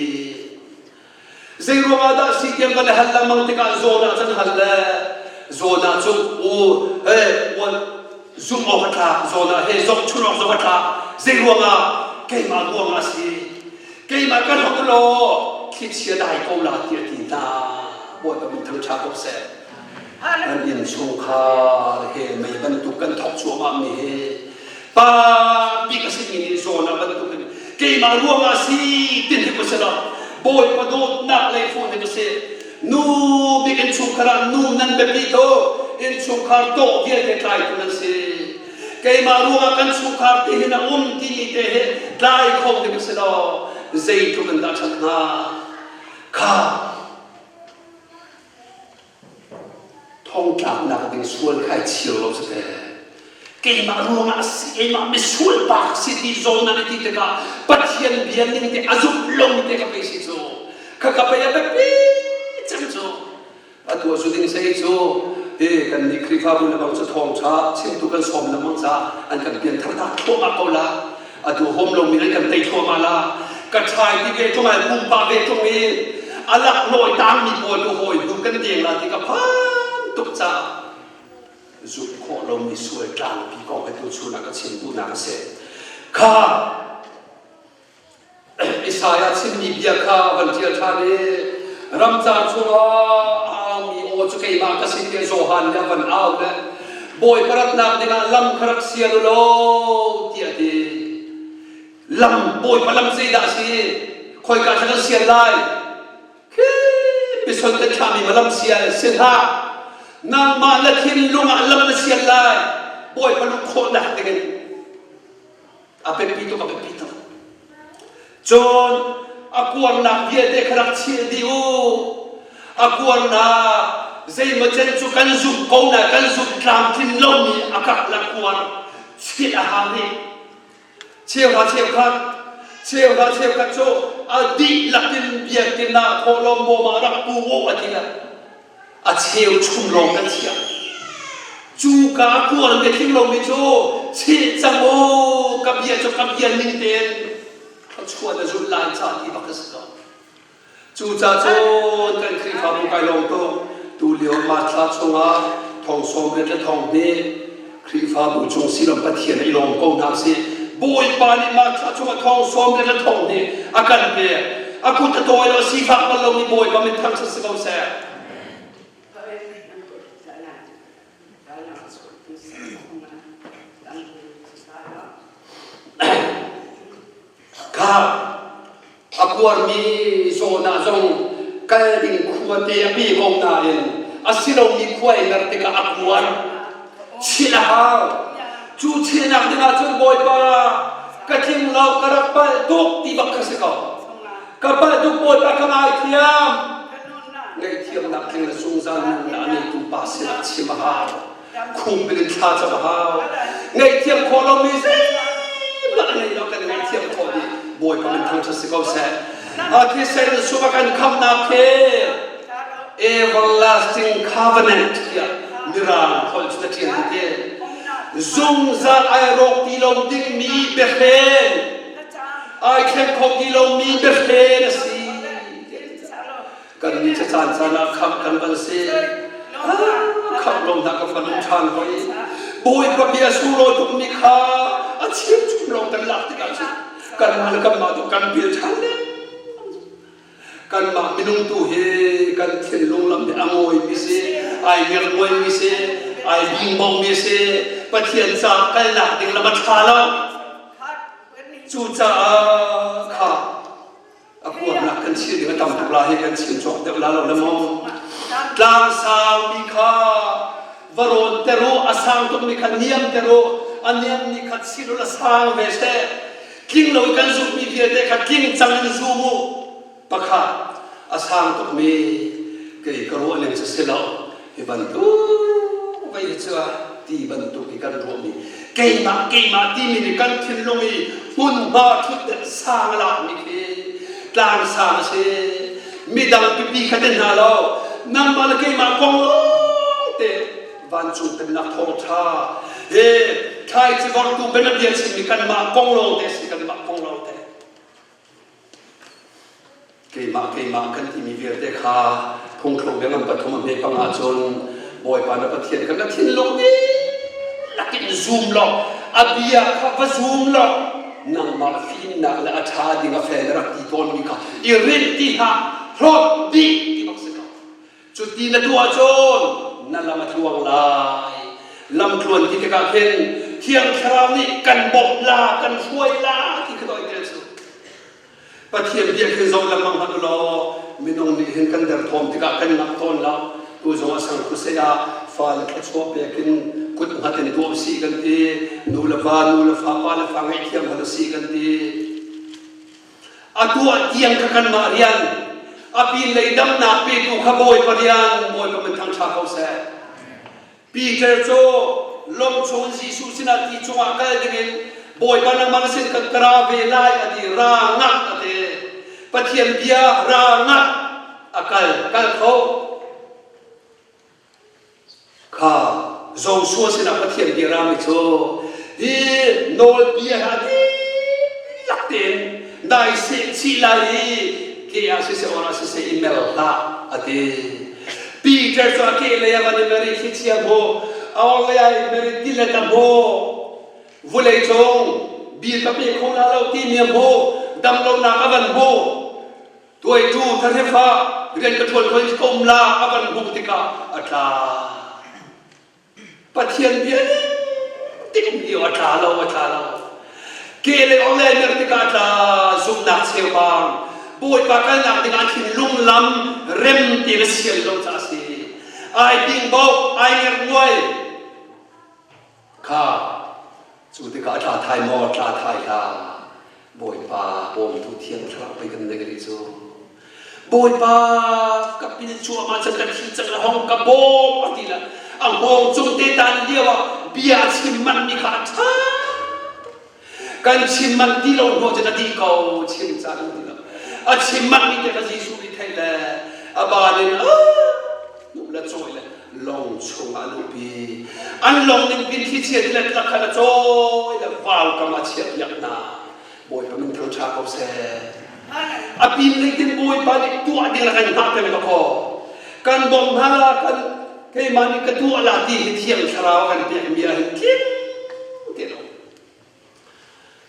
Zei ruangah dah si tiang kan i hal lengmang tikah Jonah can hal le Jonah cu u he uan zumh awk a tlak Jonah he zohchun awk zong a tlak zei ruangah keimah ruangah a si keimah kan hok law thlichia dai ko la ti a ti hna Bawipa min thangṭha ko seh kan innchungkhar he mei bantuk kan thok cuahmah mi hi pa bik a simi nih zawn ah bantuk in keimah ruangah si tin hi ko si lo Bawipa dawtnak lei fawn hi ko si nu bik innchungkhar ah nu nan biapi to innchungkhar dawh vialte tlaitu nan si keimah ruangah kan chungkhar te hin a um timi te hi tlai kho ding a si lo zeitluk in dah ṭhat hnga kha thongtlaknak ding sual khai chir lo si te keimah ruangah a si keimah misual bak si ti zawn nan i ti tikah Pathian bia ning te a zumh lo te ka pei si cu kha ka pei a biapi cem cu Atu a zu ding sei cu hi kan nih Khrihfabu le bang cu thawngṭha chimtu kan sawm lengmang caah an kan pianthar tak thluahmah ko la. Atu hom lomi an kan tei thluahmah la. Ka ṭhai ti ve ṭung ai pumpak ve ṭung i a laklawh tangmi pawl tu hawi hnu kan deng la ti ka phan tuk caah zumh khawh lomi sual tlangpi kong he tuchun ah ka chim duhnak a si. Kha Isaiah chimmi bia kha van ṭial ṭhan i ramcar chungah a aumi aw cu keimah ka si tiah Johan nih a van au le Bawipa ratnak dingah lam kha rak sial u law tiah a ti. Lam Bawipa lam zeidah a si? Khoika thla kan sial lai? Khi misual kan thlahmi ma lam sial si hlah. Nangmah na thinlung ah lam na sial lai. Bawipa luh khawhnak dingin A biapi tuk, a biapi tuk. Cun a kuarnak vialte kha rak chil dih u. A kuarnak zeimaw can cu kan zumh ko na kan zumh tlamtlin lomi a kak la kuar chilh a hau rih. Cheuhra cheukhat, cheuhra cheukhat cu a dihlak in biakinn ah thawhlawm bawm ah rak pu u a ti le a cheuchum lawng kan chiah. Cuka kual te thling lomi cu cheh cang u ka bia cu ka bia ning tein thluachuah na zulh lai ca ti bak a si ko. Cucaah cun kan Khrihfabu kai lawm tuk. Tu lio March thla chungah thong 80 le thong hnih Khrihfabu cung silom Pathian i lawm ko hna sih. Bawipa nih mah thla chungah thong 80 le thong hnih a kan pek. A kut a tawi lo sifak bal lomi Bawipa min thangṭhat si ko seh. Kha a kuarmi zawn ah zong kal ding khuate a pe ko nain a si lomi khua i mer tikah a kuar chilh a hau cu chilhnak dingah cun bawipa ka tling lo ka rak palh tuk ti bak kha si ko ka palh tuk bawipa ka ngaithiam ngaihthiamnak tling le zungzal nunnak a neitu pa sinah chim a hau khuk in thla cam a hau ngaihthiam khawh lomi zeihmanh a ngei lo kan ngaihthiam khawh dih bawipa min thangṭhat si ko seh a thisen sum a kan khamnak khi everlasting covenant tiah mirang holh cu na ṭial ti zungzal ai rawk ti lo dingmi biahren. Ai thleng kho ti lomi biahren a si. Kan ni cu caan caan ah khamh kan van si. Khamh lo hna kan van um ṭhan hoi. Bawipa bia sunglawi tukmi kha a chimchum lawng kan lak tikah cun kanmah le kanmah tu kan pil ṭhan lengmang. Kanmah minung tu hi kan thinlung lam hi a ngawimi si, ai ngermuaimi si, ai bingbomi si, Pathian ca kalnak ding lam a ṭha lo. Cucaah kha a kuaknak kan chim ding a tam tuk la hi kan chim cawk deuh la lo le maw. Tlang sangmi kha va rawn ter u, a sang tukmi kha niam ter u, a niammi kha chil u la sang ve seh. Tling lo i kan zumhmi vialte kha tling cang in zum u. Pakhat a sang tukmi kei ka ruah ning cu si lo. Hi bantuk vei hi cu ti bantuk i kan ruahmi keimah keimah timi nih kan thinlung i hmunhma ṭhutdenh sang a lakmi khi tlang sang a si. Midang pipi kha te hna lo. Nangmah le keimah kong lawngte vancung pennak thawngṭha he thlaici vortu bianabia chimmi kanmah kong lawngte a si kanmah kong lawngte keimah keimah kan timi vialte kha phungthluk biangam pathum a hme panga cun Bawipa na Pathian kha na thinlung dihlak in zum law a bia kha va zum law nangmah fimnak le a ṭha ding a fel na rak ti tawnmi kha i rinh ti hlah hlawt dih ti bak si ko Cuti na tuah cun na lam a tluang lai. Lamtluan ti tikah khin Thiang Thlarau nih kan bawmh la, kan hruai la ti kha doi te cu. Pathian bia khin zoh lengmang hmanh u law minung nih hin kan derthawm tikah kan ngah tawn lo. Tu zong a sang khusei ah fale thluachuah pek in kut hngat in tuah usih kan ti. Nu le va, nu le fa, pa le fa ngaihthiam hal usih kan ti. A tuah tiang kha kanmah rian, a pinlei damnak petu kha Bawipa rian, Bawipa min thangṭha ko seh. Peter cu lawng chung Jesuh sinah ti cungah kal dingin Bawipa nangmah na sin kan ka ra ve lai a ti, ra ngat a ti. Pathian bia ra ngat a kal, kal kho. Kha Joshua sinah Pathian bia rami cu hi nawlbia he a dihlak tein dai seh chih lai i ke ah siseh or ah siseh i mer hlah a ti. Peter cu a ke lei ah van i mer i thlichia hmu, a or lei ah i mer i tilet a hmu. Vulei cung bil ka pe kho la lo timi a hmu, damlonak a van hmu. Tuaitu thahrifa rian ka ṭuan khoi ka um la a van hmuh tikah a tla. Pathian bia ning tik lio a tla lo a tla lo. Ke le ong le mer tikah a tla zumhnak cheubang Bawipa kalnak dingah thinlung lam rem ti na sial lo ca a si. Ai ding bo ai nger nguai Kha cu tikah a tla thai maw tla thai hlah Bawipa bawmtu thiang thlarau pei kan neih rih cu Bawipa ka pil cuahmah cang ka thi cang la hong ka bawm a ti la a hngawng cung te tan lio ah bia a chim manh mi kha a ṭha kan chim manh ti lo hnu cun a dih ko chim caan ti lo a chim manh mi te kha Jesuh nih theih le a baan in nu le cawi le lawng chungah a luhpi an lawng ning pin thlichia ti le tlak khan a cawi le vau kam a chiah piak hna Bawipa min thangṭha ko seh a pin lei tin Bawipa nih tuah ding la kan hngah peng ka khaw kan bawmh hna la kan keimah nih ka tuah la ti hi thiang thlarau kan pek mi ah hin tling te lo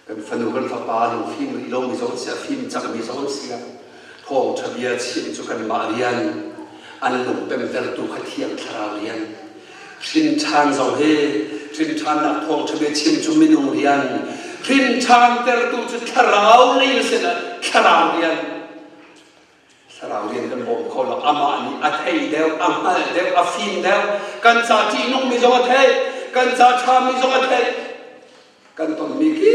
Kan fanu kan fapa lungfim rih lomi zong an si, a fim cangmi zong an si. Thawngṭha bia chim cu kanmah rian, an lungpemtertu kha Thiang Thlarau rian. Hrin ṭhan zong hi hrin ṭhannak thawngṭha bia chim cu minung rian, hrin ṭhantertu cu Thlarau lei na sinah Thlarau rian. Thlarau rian kan bawm kho lo. Amah nih a thei deuh, a hngalh deuh, a fim deuh. Kan ca ṭihnungmi zong a theih, kan ca ṭhami zong a theih. Kan tonmi khi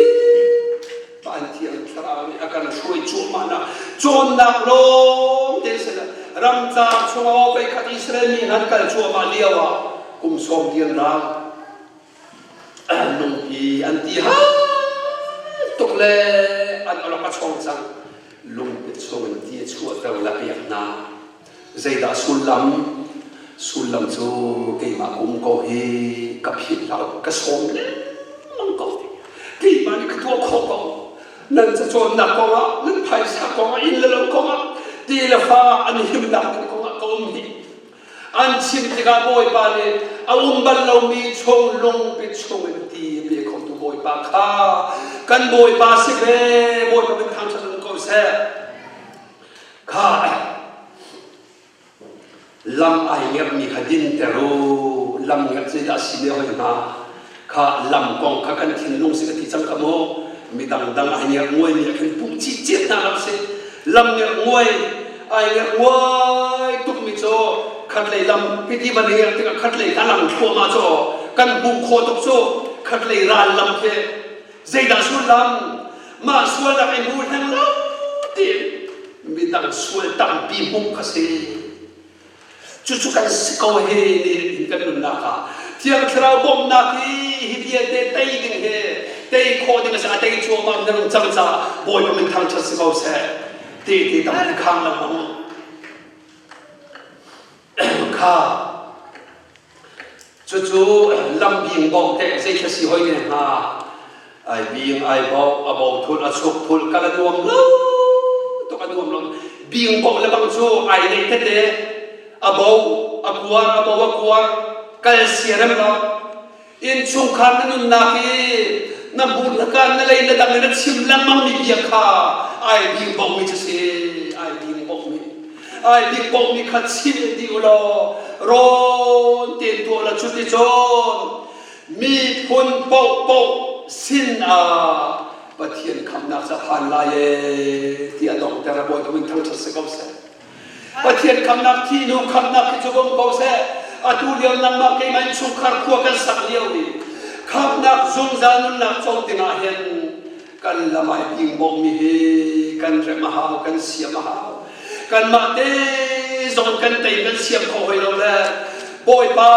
Van Thiang Thlarau nih a kan hruai cuahmahnak cawnnak lawng te si ramcar chungah voikhat Israel mi hna an kal cuahmah lio ah kum sawm lian ral lungpi an ti hal tuk le an awlok a chong cang lungpi chung in ti a chuahter le a piak hna zeidah sullam sullam cu keimah um ko hi ka philh hlah ka sawm lengmang ko keimah nih ka tuah khawh ko. Nan cacawnnak kongah, nan phaisa kongah, inn le lo kongah, ti le fa an himnak ding kongah ka um hi. An chim tikah Bawipa nih a um bal lomi chung lungpi chungin ti a pe khotu Bawipa kha kan Bawipa si ve, Bawipa min thangṭhat um ko seh. Kha lam ai ngerhmi kha dinter u, lam ngerh zeidah a si ne hoi hnga? Kha lam kong kha kan thinlung si ka ti cang kha mu. Mi dangdang ai ngerh nguaimi ah khin pumh chih ciat hna hlah usih. Lam ngerh nguai ai ngerh nguai tukmi cu khatlei lam hiti van i ngerh tikah khatlei kha lang thluahmah cu kan hmuh khawh tuk cu khatlei ral lam khi zeidah sullam mah sualnak i hmu hleng lo tiin midang sual tampi hmuh kha si. Cucu kan si ko he ni kan nunnak ah Thiang Thlarau bawmhnak hi hi vialte tei ding he tei khawh ding a si a tei cuahmah na rung cang caah Bawipa min thangṭhat si ko seh te te tam khang lengmang kha Cucu lambing bawh teh zeithla si hoi ne hnga? Ai bing ai bawh, a bo thul, a chuk thul, kal a nuam lo tuk a nuam lo. Bing bawh le bang cu ai neih tete, a bo, a kuar, a bo a kuar, kal siarem lo. Innchungkhar na nunnak i na hmur na kaan na lei na dang i na chim lengmang mi bia kha ai bing bawh mi cu si, ai bing bawh mi. Ai bikbawmmi kha chim dih u law rawn tein tuah law cuticun miphun paohpaoh sin ah Pathian khamhnak cu a phan lai ee tiah donghter a Bawipa min thangṭhat si ko seh. Pathian khamhnak thihnu khamhnak khi cu um ko seh. Atu lio nangmah keimah innchungkhar khua kan sak lio i khamhnak zungzal nunnak co dingah hin kan lam ai bingbawmmi hi kan rem a hau kan siam a hau kanmah te zong kan tei kan siam kho hoi lo le bawipa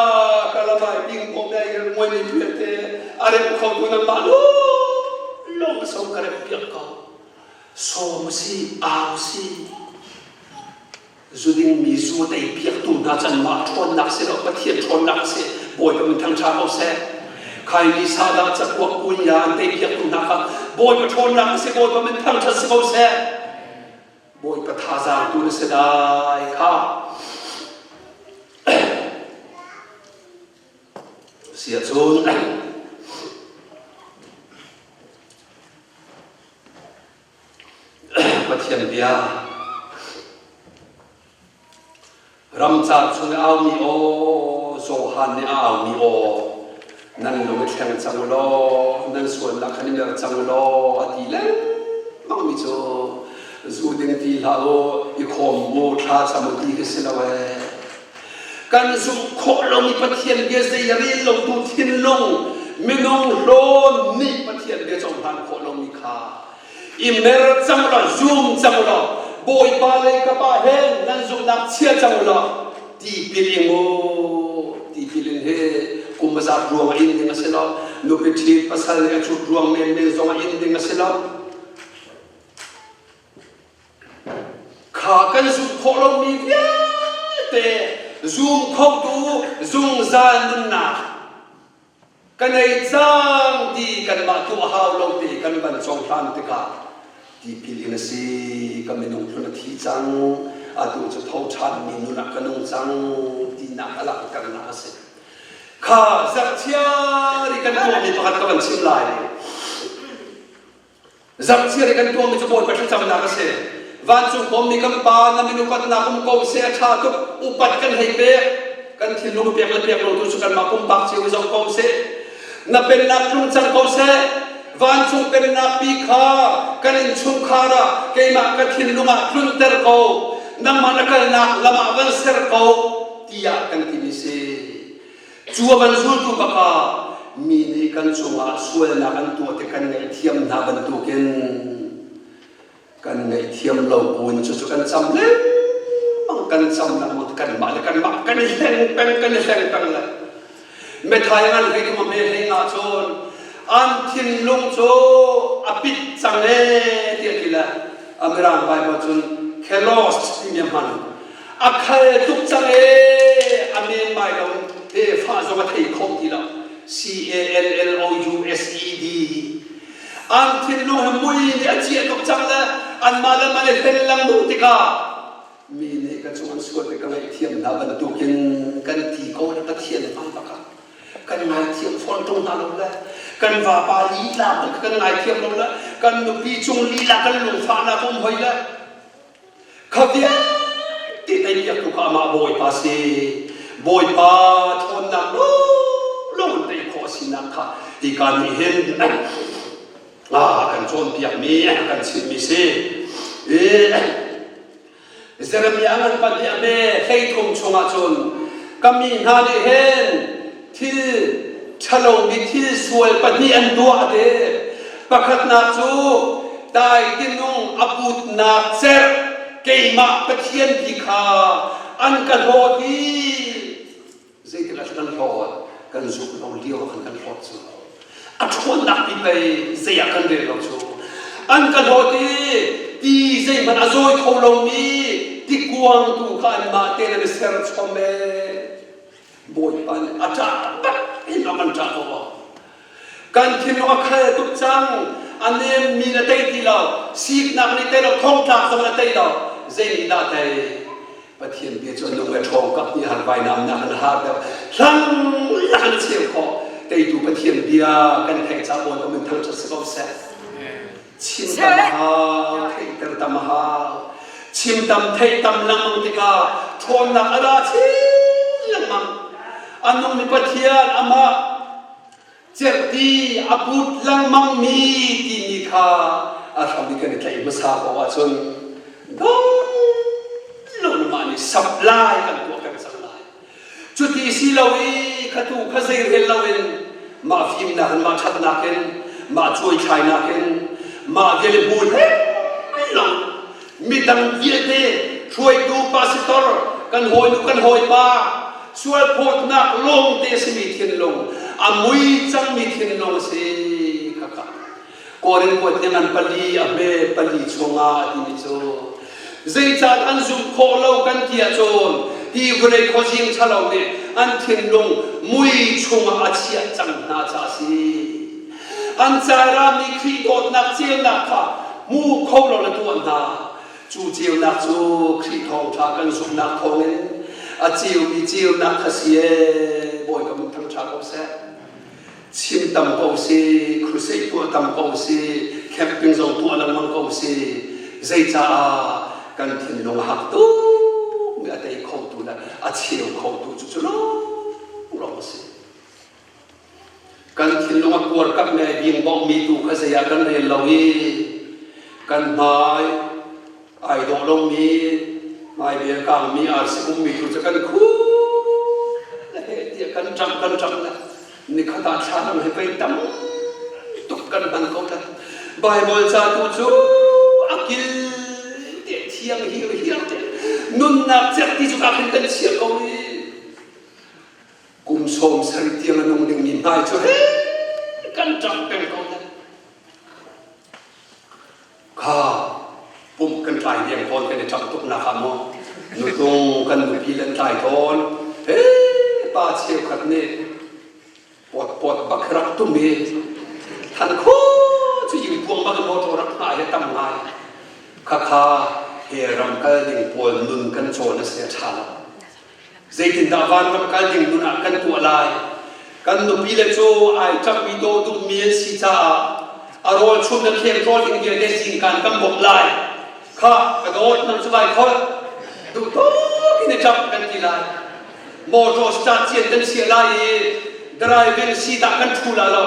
ka lam ai bingbawm ai muaimi vialte a rem kho tu nangmah lawng so ka rem piak ko sawm si au si Zuding mi zu a tei piaktu hna can mah ṭhawnnak si lo Pathian ṭhawnnak a si Bawipa min thangṭha ko seh Khaini sadah cakuak kunya an tei piaktu hna kha Bawipa ṭhawnnak a si Bawipa min thangṭhat si ko seh Bawipa thazaang tu na si lai kha sia cun Pathian bia ramcar chung i aumi aw Johan nih a aumi aw nan lung i thleng cang u law nan sualnak khan i mer cang u law a ti lengmang mi cu zu ding ti hlah u i khawm u thla cam u ti khi si lo ee kan zumh khawh lomi Pathian bia zei a rel lotu thinlung minung hlawn nih Pathian bia cohlan khawh lomi kha i mer cang law zum cang law Bawipa lei ka pa he nan zumhnak chia cang law tipil ing u tipil in he kum zat ruang a in ding a si lo nupi ṭhit pasal nih a cut ruang menmen zong a in ding a si lo Kha kan zumh khawh lomi vialte zum khotu zungzal nunnak ka nei cang ti kanmah tuah hau lo te kan van cohlan tikah tipil in a si ka minung hlun a thi cang atu cu tho ṭhanmi nun ah ka nung cang tinak a langhternak a si kha zarhchiar i kan tuahmi pakhat ka van chim lai Zarhchiar i kan tuahmi cu Bawipa thlacamnak a si. Vancung bawmmi kan Pa, na min upatnak um ko seh, a ṭha tuk, upat kan hei pek. Kan thinlung pek le pek lo tu cu kanmah pumpak cio i zoh ko seh. Na pennak tlung cang ko seh. Vancung pennak pi kha kan innchungkhar ah keimah ka thinlung ah tlunter ko. Nangmah na kalnak lam ah van ser ko tiah kan timi si. Cu a van zultu bak ah mi nih kan cungah sualnak an tuah tik kan ngaihthiam hna bantukin kan ngaihthiam lo buin cucu kan cam lengmang kan cam lengmang kanmah le kanmah kan i hleng peng kan i hleng peng le methai ngan hlei tum a me hlei nga cun an thinlung cu a pit cang ee tiah ti le a mirang Bible cun kelos timi a hman A khal tuk cang ee a men mai lo te fa zong a thei kho ti lo C A L L O U S E D. An thinlung he mui nih a ciah tuk cang le anmah le mah le hlen lengmang tikah mi nih ka cung an sual ti ka ngaihthiam hna bantukin kan ti ko le Pathian hmang bak ah kan ngaithiam fawn ṭung hna lo le kan vapa lila hmanh kan ngaithiam lo le kan nupi cung lila kan lungfahnak um hoi le Kha vialte teipiaktu kha amah Bawipa si. Bawipa ṭhawnnak lawnglawng in tei khawh a sinak kha hika nih hin a kan cawnpiakmi a kan chimhmi si. Jeremiah ngan pahnih a hme 13 chungah cun ka mi hna nih hin thil ṭhalomi thil sual pahnih an tuah a ti. Pakhatnak cu daitinung a putnak cerh keimah Pathian ti kha an ka hlawt i zeitik ah kan hlawt kan zumh lo lio ah khan kan hlawt cu a ṭhawnnak ti pei zei ah kan rel lo cu an ka hlawt i ti zeihmanh a zawi kho lomi tikuang tu kha anmah tein an i ser chom ee Bawipa nih a ṭah bak in a kan ṭah ko. Kan thinlung a khal tuk cang. A nemmi na tei ti lo. Siknak nih tei lo, thongtlak zong na tei lo. Zei nih dah tei? Pathian bia cu a nung le ṭhawng kap nih har vainam nak an har deuh. Hlang lak in a cheu khawh. Teitu Pathian bia kan theih caah Bawipa min thangṭhat si ko seh. Chim tam hau, theihter tam hau. Chim tam, theih tam lengmang tikah ṭhawnnak a ra chin lengmang. A nungmi Pathian amah cerhti a put lengmangmi timi kha a hram i kan i tlaih hmasa ko ahcun dong lo na mah nih supply kan tuah peng cang lai. Cuti si lo i khatu kha zeirel loin mah fimnak in mah ṭhatnak in mah cuaithlainak in mah vial hmu hlei lo midang vialte hruaitu pastor kan hawinu kan hawipa sualphawtnak lawng te simi thinlung a mui cangmi thinlung a si khakha Korin kuat nih ngan pali a hme pali chungah a timi cu zeicah an zumh khawh lo kan ti ahcun hi vawlei khuazing ṭhalo nih an thinlung mui chungah a chiah cang hna caah a si. An cairami Khrih dawtnak ceunak kha hmu kho lo na tuah hna. Cu ceunak cu Khrih thawngṭha kan zumhnak thawngin a ceumi ceunak kha si ee Bawipa min thangṭha ko seh. Chim tam ko si, crusade tuah tam ko si, camping zong tuah lengmang ko si, zeicaah kan thinlung a hak tuk mi a tei khotu le a cheu khotu cu cu lawnglawng a si. Kan thinlung a kuar kap mi ai bingbawkmi tu kha zei ah kan rel lo i kan hmai ai dawh lomi hmaibel kangmi arsi ummi tu cu kan khu le he tiah kan ṭang kan ṭang le nikhat ah thla he pei tam tuk kan hman ko le Bible ca tu cu a kil te thiang hir hiar te nunnak cek ti cu ka khin kan chia ko i kum 70 tiang a nung dingmi hmai cu he kan ṭang peng ko le Kha pumh kan tlai deng tawn kan i ṭap tuknak ah maw nutung kan nupi le an tlai tawn. He pa cheukhat nih pawt pawt bak rak tum i than khu cu ingpuang bak in motor rak hngah hi tam ngai. Khakha he ram kal ding pawl nun kan cawn a si a ṭha lo. Zeitindah vanram kal ding nun ah kan tuah lai? Kan nupi le cu ai ṭapmi dawh duhmi an si caah a rawl chum le kheng rawl ding vialte zingkan kan bawmh lai. Khah, ka dawt nang cu vai kholh. Duh tuk in i ṭap kan ti lai. Motor start cian kan chiah lai i driving seat ah kan ṭhu la lo.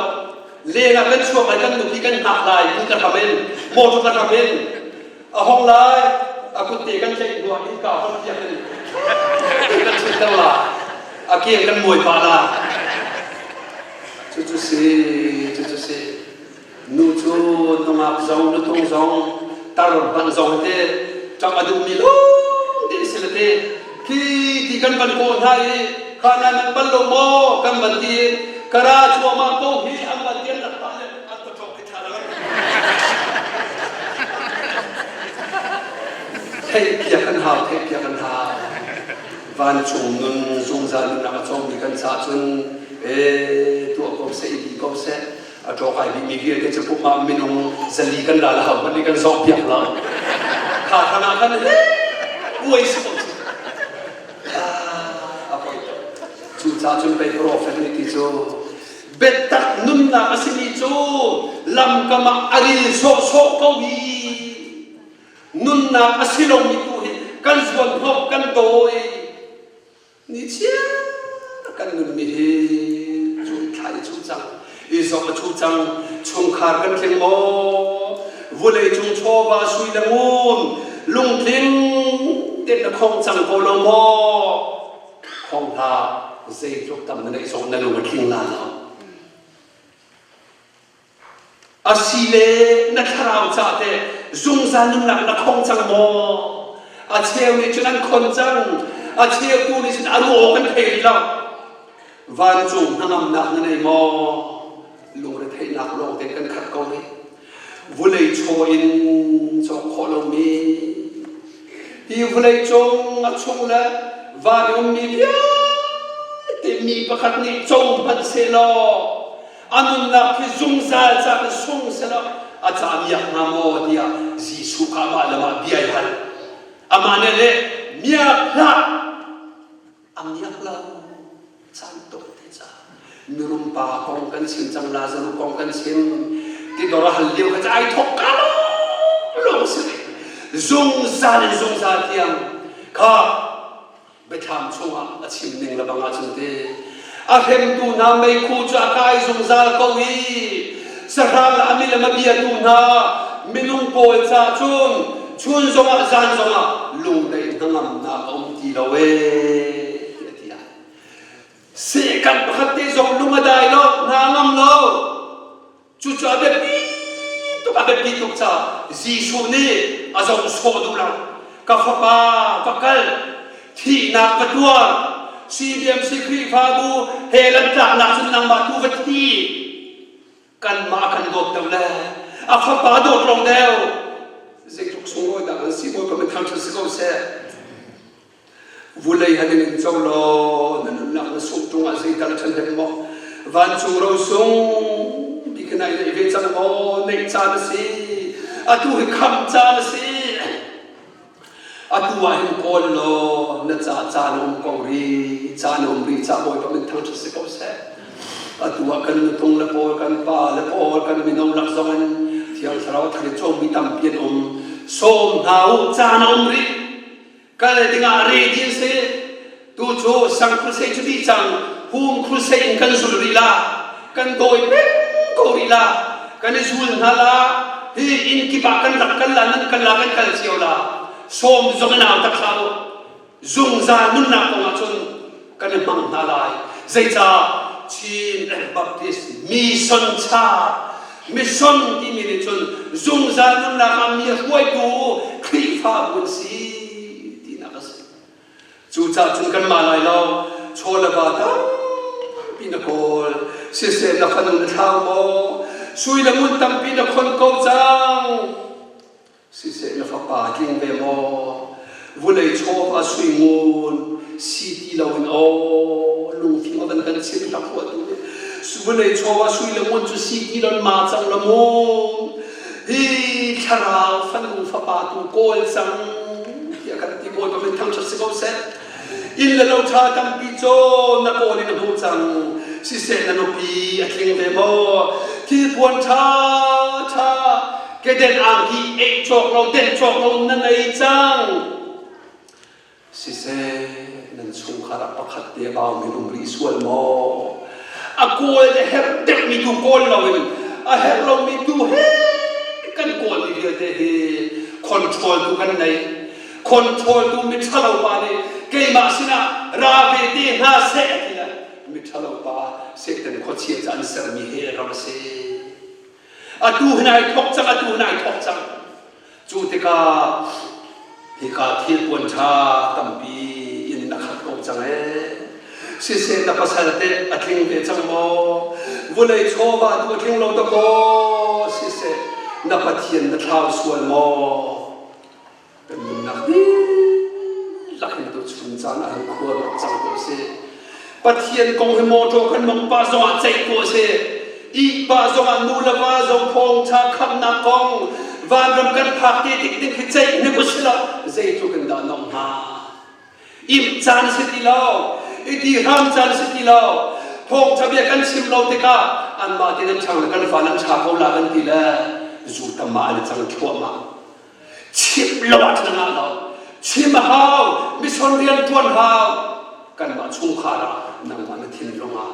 Leng ah kan chuak lai, kan nupi kan hngak lai, inn ka hram in, motor ka hram in. A hong lai, a kutte kan tlaih hnuah innka hon piak in kan ṭhutter la, a keng kan muai pah la. Cucu si, cucu si. Nu cu nungak zong, nutung zong, tar hmanh zong te ṭam a duhmi lawng te si le te. Khi ti kan van kawh hna i kha nan man bal lo maw kan van ti i kara cuahmah ko hi an van ti an rak pah le an paṭawk i Theihpiak kan hau, theihpiak kan hau. Vancung nun zungzal nunnak a cawngmi kan caah cun ee tuah ko seh, i bi ko seh. A ṭawkai bikmi vialte cu pumh ah minung 400 kan la la hau hmanh nih kan zawh piak lo. Kha hrang ah khan buai si ko cu. A poi tuk. Cucaah cun pei profet nih ti cu biatak nunnak a simi cu lamkam ah a ril sawhsawh ko i nunnak a si lomi tu hi kan zuanhnawh kan dawi ni chiar kan nunmi hi cu thla i cu cang i zong a chu cang chungkhar kan tling maw vulei cung chawva sui le ngun lungtling ten na khong cang ko lo maw khong hlah zeitluk tam na neih zong na lung a tling la lo Asile na thlarau ca teh zungzal nunnak na khong cang maw? A cheu nih cun an khon cang. A cheu tu nih cun a ruah awk an thei rih lo. Vancung hnangamnak na nei maw? Lungretheihnak lawng te kan khat ko rih. Vulei chaw in cawk khawh lomi hi vulei cung a chung le van i ummi vialte mi pakhat nih co hmanh sehlaw a nunnak hi zungzal ca in sung selaw a ca miak hnga maw tiah Jesuh kha amah le mah bia i hal. Amah nih le miak hlah a miak lo caan tawite ca mirum pa kong kan chim cang Lazarus kong kan chim tidor a hal lio kha ca ai thok ka lawng si zungzal in zungzal tiang kha Biathlam chungah a chim ning le bang ahcun ti a hremtu hna meikhu cu a kai zungzal ko i sahrang le a milem a biatu hna minung pawl ca cun chun zongah zan zongah lungdaih hnangamnak a um ti lo ee tiah ti ah sehkan pakhat te zong lung a dai lo hna ngam lo Cucu a biapi tuk a biapi tuk caah Jesuh nih a zoh sawh duh lo. Ka fapa va kal, thihnak va tuar, CBMC Khrihfabu he lan tlaknak cun nangmah tu va thi. Kanmah kan dawt deuh le a fapa dawt lawng deuh. Zeitluk sunglawi dah kan si Bawipa min thangṭhat si ko seh. Vulei han in in co law na nunnak na sungh ṭung ah zeital a ṭhahnem maw? Vancung rosung bik nai neih ve cang maw? Neih caan a si. Atu hi khamh caan a si. Atu ah hin kawl law na ca caan a um ko rih. Caan a um rih ca Bawipa min thangṭhat si ko seh. Atu ah kan nutung le pawl, kan pa le pawl, kan mino lak zong in Thiang Thlarau thar i cawmmi tampi an um. Sawm hna u, caan a um rih. Kal dingah ready an si. Tu cu sang crusade cu dih cang. Hum crusade in kan zul rih la. Kan dawi peng ko rih la. Kan i zul hna la. Hi inn kip ah kan rak kal la, nan kal la, kan kal cio la. Sawm zong in au tak hlah u. Zungzal nunnak kong ah cun kan i hmang hna lai. Zeicah Chin Baptist Mission Church mission timi nih cun zungzal nunnak ah mi a hruaitu Khrihfabu an si tinak a si. Cucaah cun kanmah lai lo chaw le va tampi na kawl siseh na fanu na thlau maw sui le ngun tampi na khon ko cang Siseh na fapa tling ve maw? Vulei chawva sui ngun si ti loin aw lungfim a van kan chim hlak rua tu nih vulei chawva sui le ngun cu si ti lon ma cang la mu hi thlarau fanu fapa tu kawl cang tiah kan ti bawipa min thangṭhat si ko seh inn le lo ṭha tampi caw na kawl in a hmu cang siseh na nupi a tling ve maw thilpuan ṭha ṭha Keden angki ei cawk lo den cawk lo na nei cang. Siseh nan chungkhar ah pakhat te bau mi um rih sual maw? A kawl le herh deuhmi tu kawl loin a herh lomi tu he kan kawl mi vialte hi control tu kan nei. Control tu miṭhalo pa nih keimah sinah ra ve te hna seh a ti le miṭhalo pa Satan khuachia ca an sermi he ram a si. Atu hin ai thawk cang, atu hin ai thawk cang. Cu tikah hika thilpuan ṭha tampi in na khat ko cang ee. Siseh na pasal teh a tling ve cang maw? Vulei chawva tu a tling lo dakaw? Siseh na Pathian na thlau sual maw? Kan nunnak dihlak hin tuchun caan ah hin khua rak cang ko sih. Pathian kong hi mawṭaw kan mong pah zongah ceih ko a si. Ihpah zongah nu le va zong thawngṭha khamnak kong vanram kan phak te tik ding khi ceih hnik usih law zeitluk in dah nuamh hnga. Imh caan a si ti lo. I ti hram caan a si ti lo. Thawngṭha bia kan chim lo tikah anmah te nan ṭhang le kan fa nan ṭha ko la kan ti le zu tam ah an i cang thluahmah. Chim lo ah ṭhan ngah lo. Chim a hau. Mission rian ṭuan hau. Kanmah chungkhar ah nangmah na thinlung ah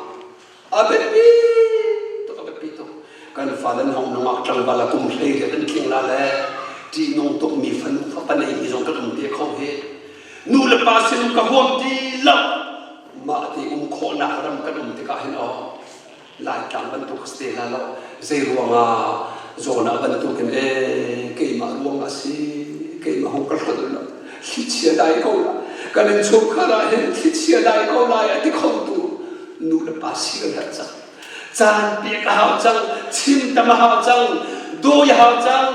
a biapi tuk a biapi tuk. Kan fa nan hong nungak tlangval a kum hlei riat an tling la le ṭihnung tuk mi fanu fapa nei mi zong kan um te kho hi. Nu le pa sin ka huam ti lo. Mah ti um khawhnak ram kan um tikah hin aw Laitlang bantuk a si te hna lo. Zei ruangah Jonah bantukin ee keimah ruang a si keimah hung ka hlonh lo thlichia dai ko la kan innchungkhar ah hin thlichia dai ko lai a ti khotu nu le pa si kan herh cang. Caan pek a hau cang, chim tam a hau cang, dawi a hau cang.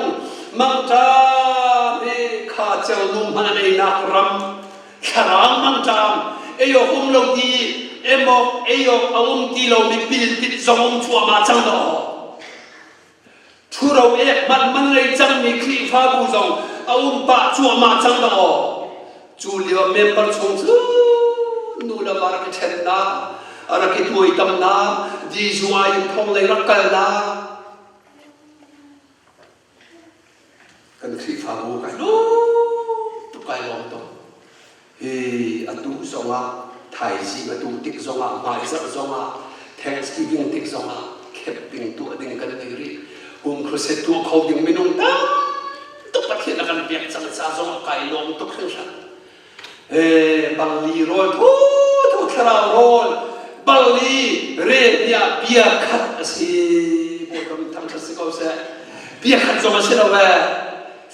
Mangṭam hi kha ceu nu hmanh an einak ram thlarau mangṭam ei awk um lo ti emawk ei awk a um ti lomi piltit zong um cuahmah cang dawh ṭhuro ek hmanh man ngei cangmi Khrihfabu zong a um pah cuahmah cang dawh cu lio member chung cu nu le va rak i ṭhennak a rak i tuaitamnak Jesuh ai in thong lei rak kalnak Kan Khrihfabu kai lawm tuk kai lawm tuk. Hi atu zongah thaizing atu tik zongah hmaizarh zongah Thanksgiving tik zongah camping tuah ding kan nei rih. Kum crusade tuah kho ding minung tam tuk Pathian a kan pek cang ca zongah kai lawm tuk hringhran. Bangli rawl thu thu thlarau rawl bangli rel tiah bia khat a si Bawipa min thangṭhat si ko seh bia khat zong a si lo ee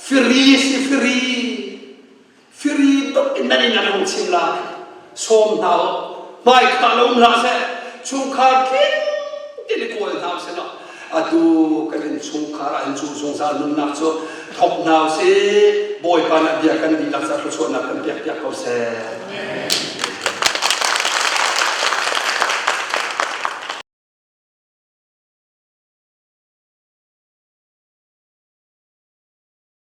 firi si firi firi tuk in nan in an hung chim lai sawm hna u hmai khah lo um hlah seh chungkhar tling tin i kawl hna usih law atu kan innchungkhar ah hin cu zungzal nunnak cu thawk hna usih Bawipa nih bia kan dihlak ca thluachuahnak kan pek piak ko seh.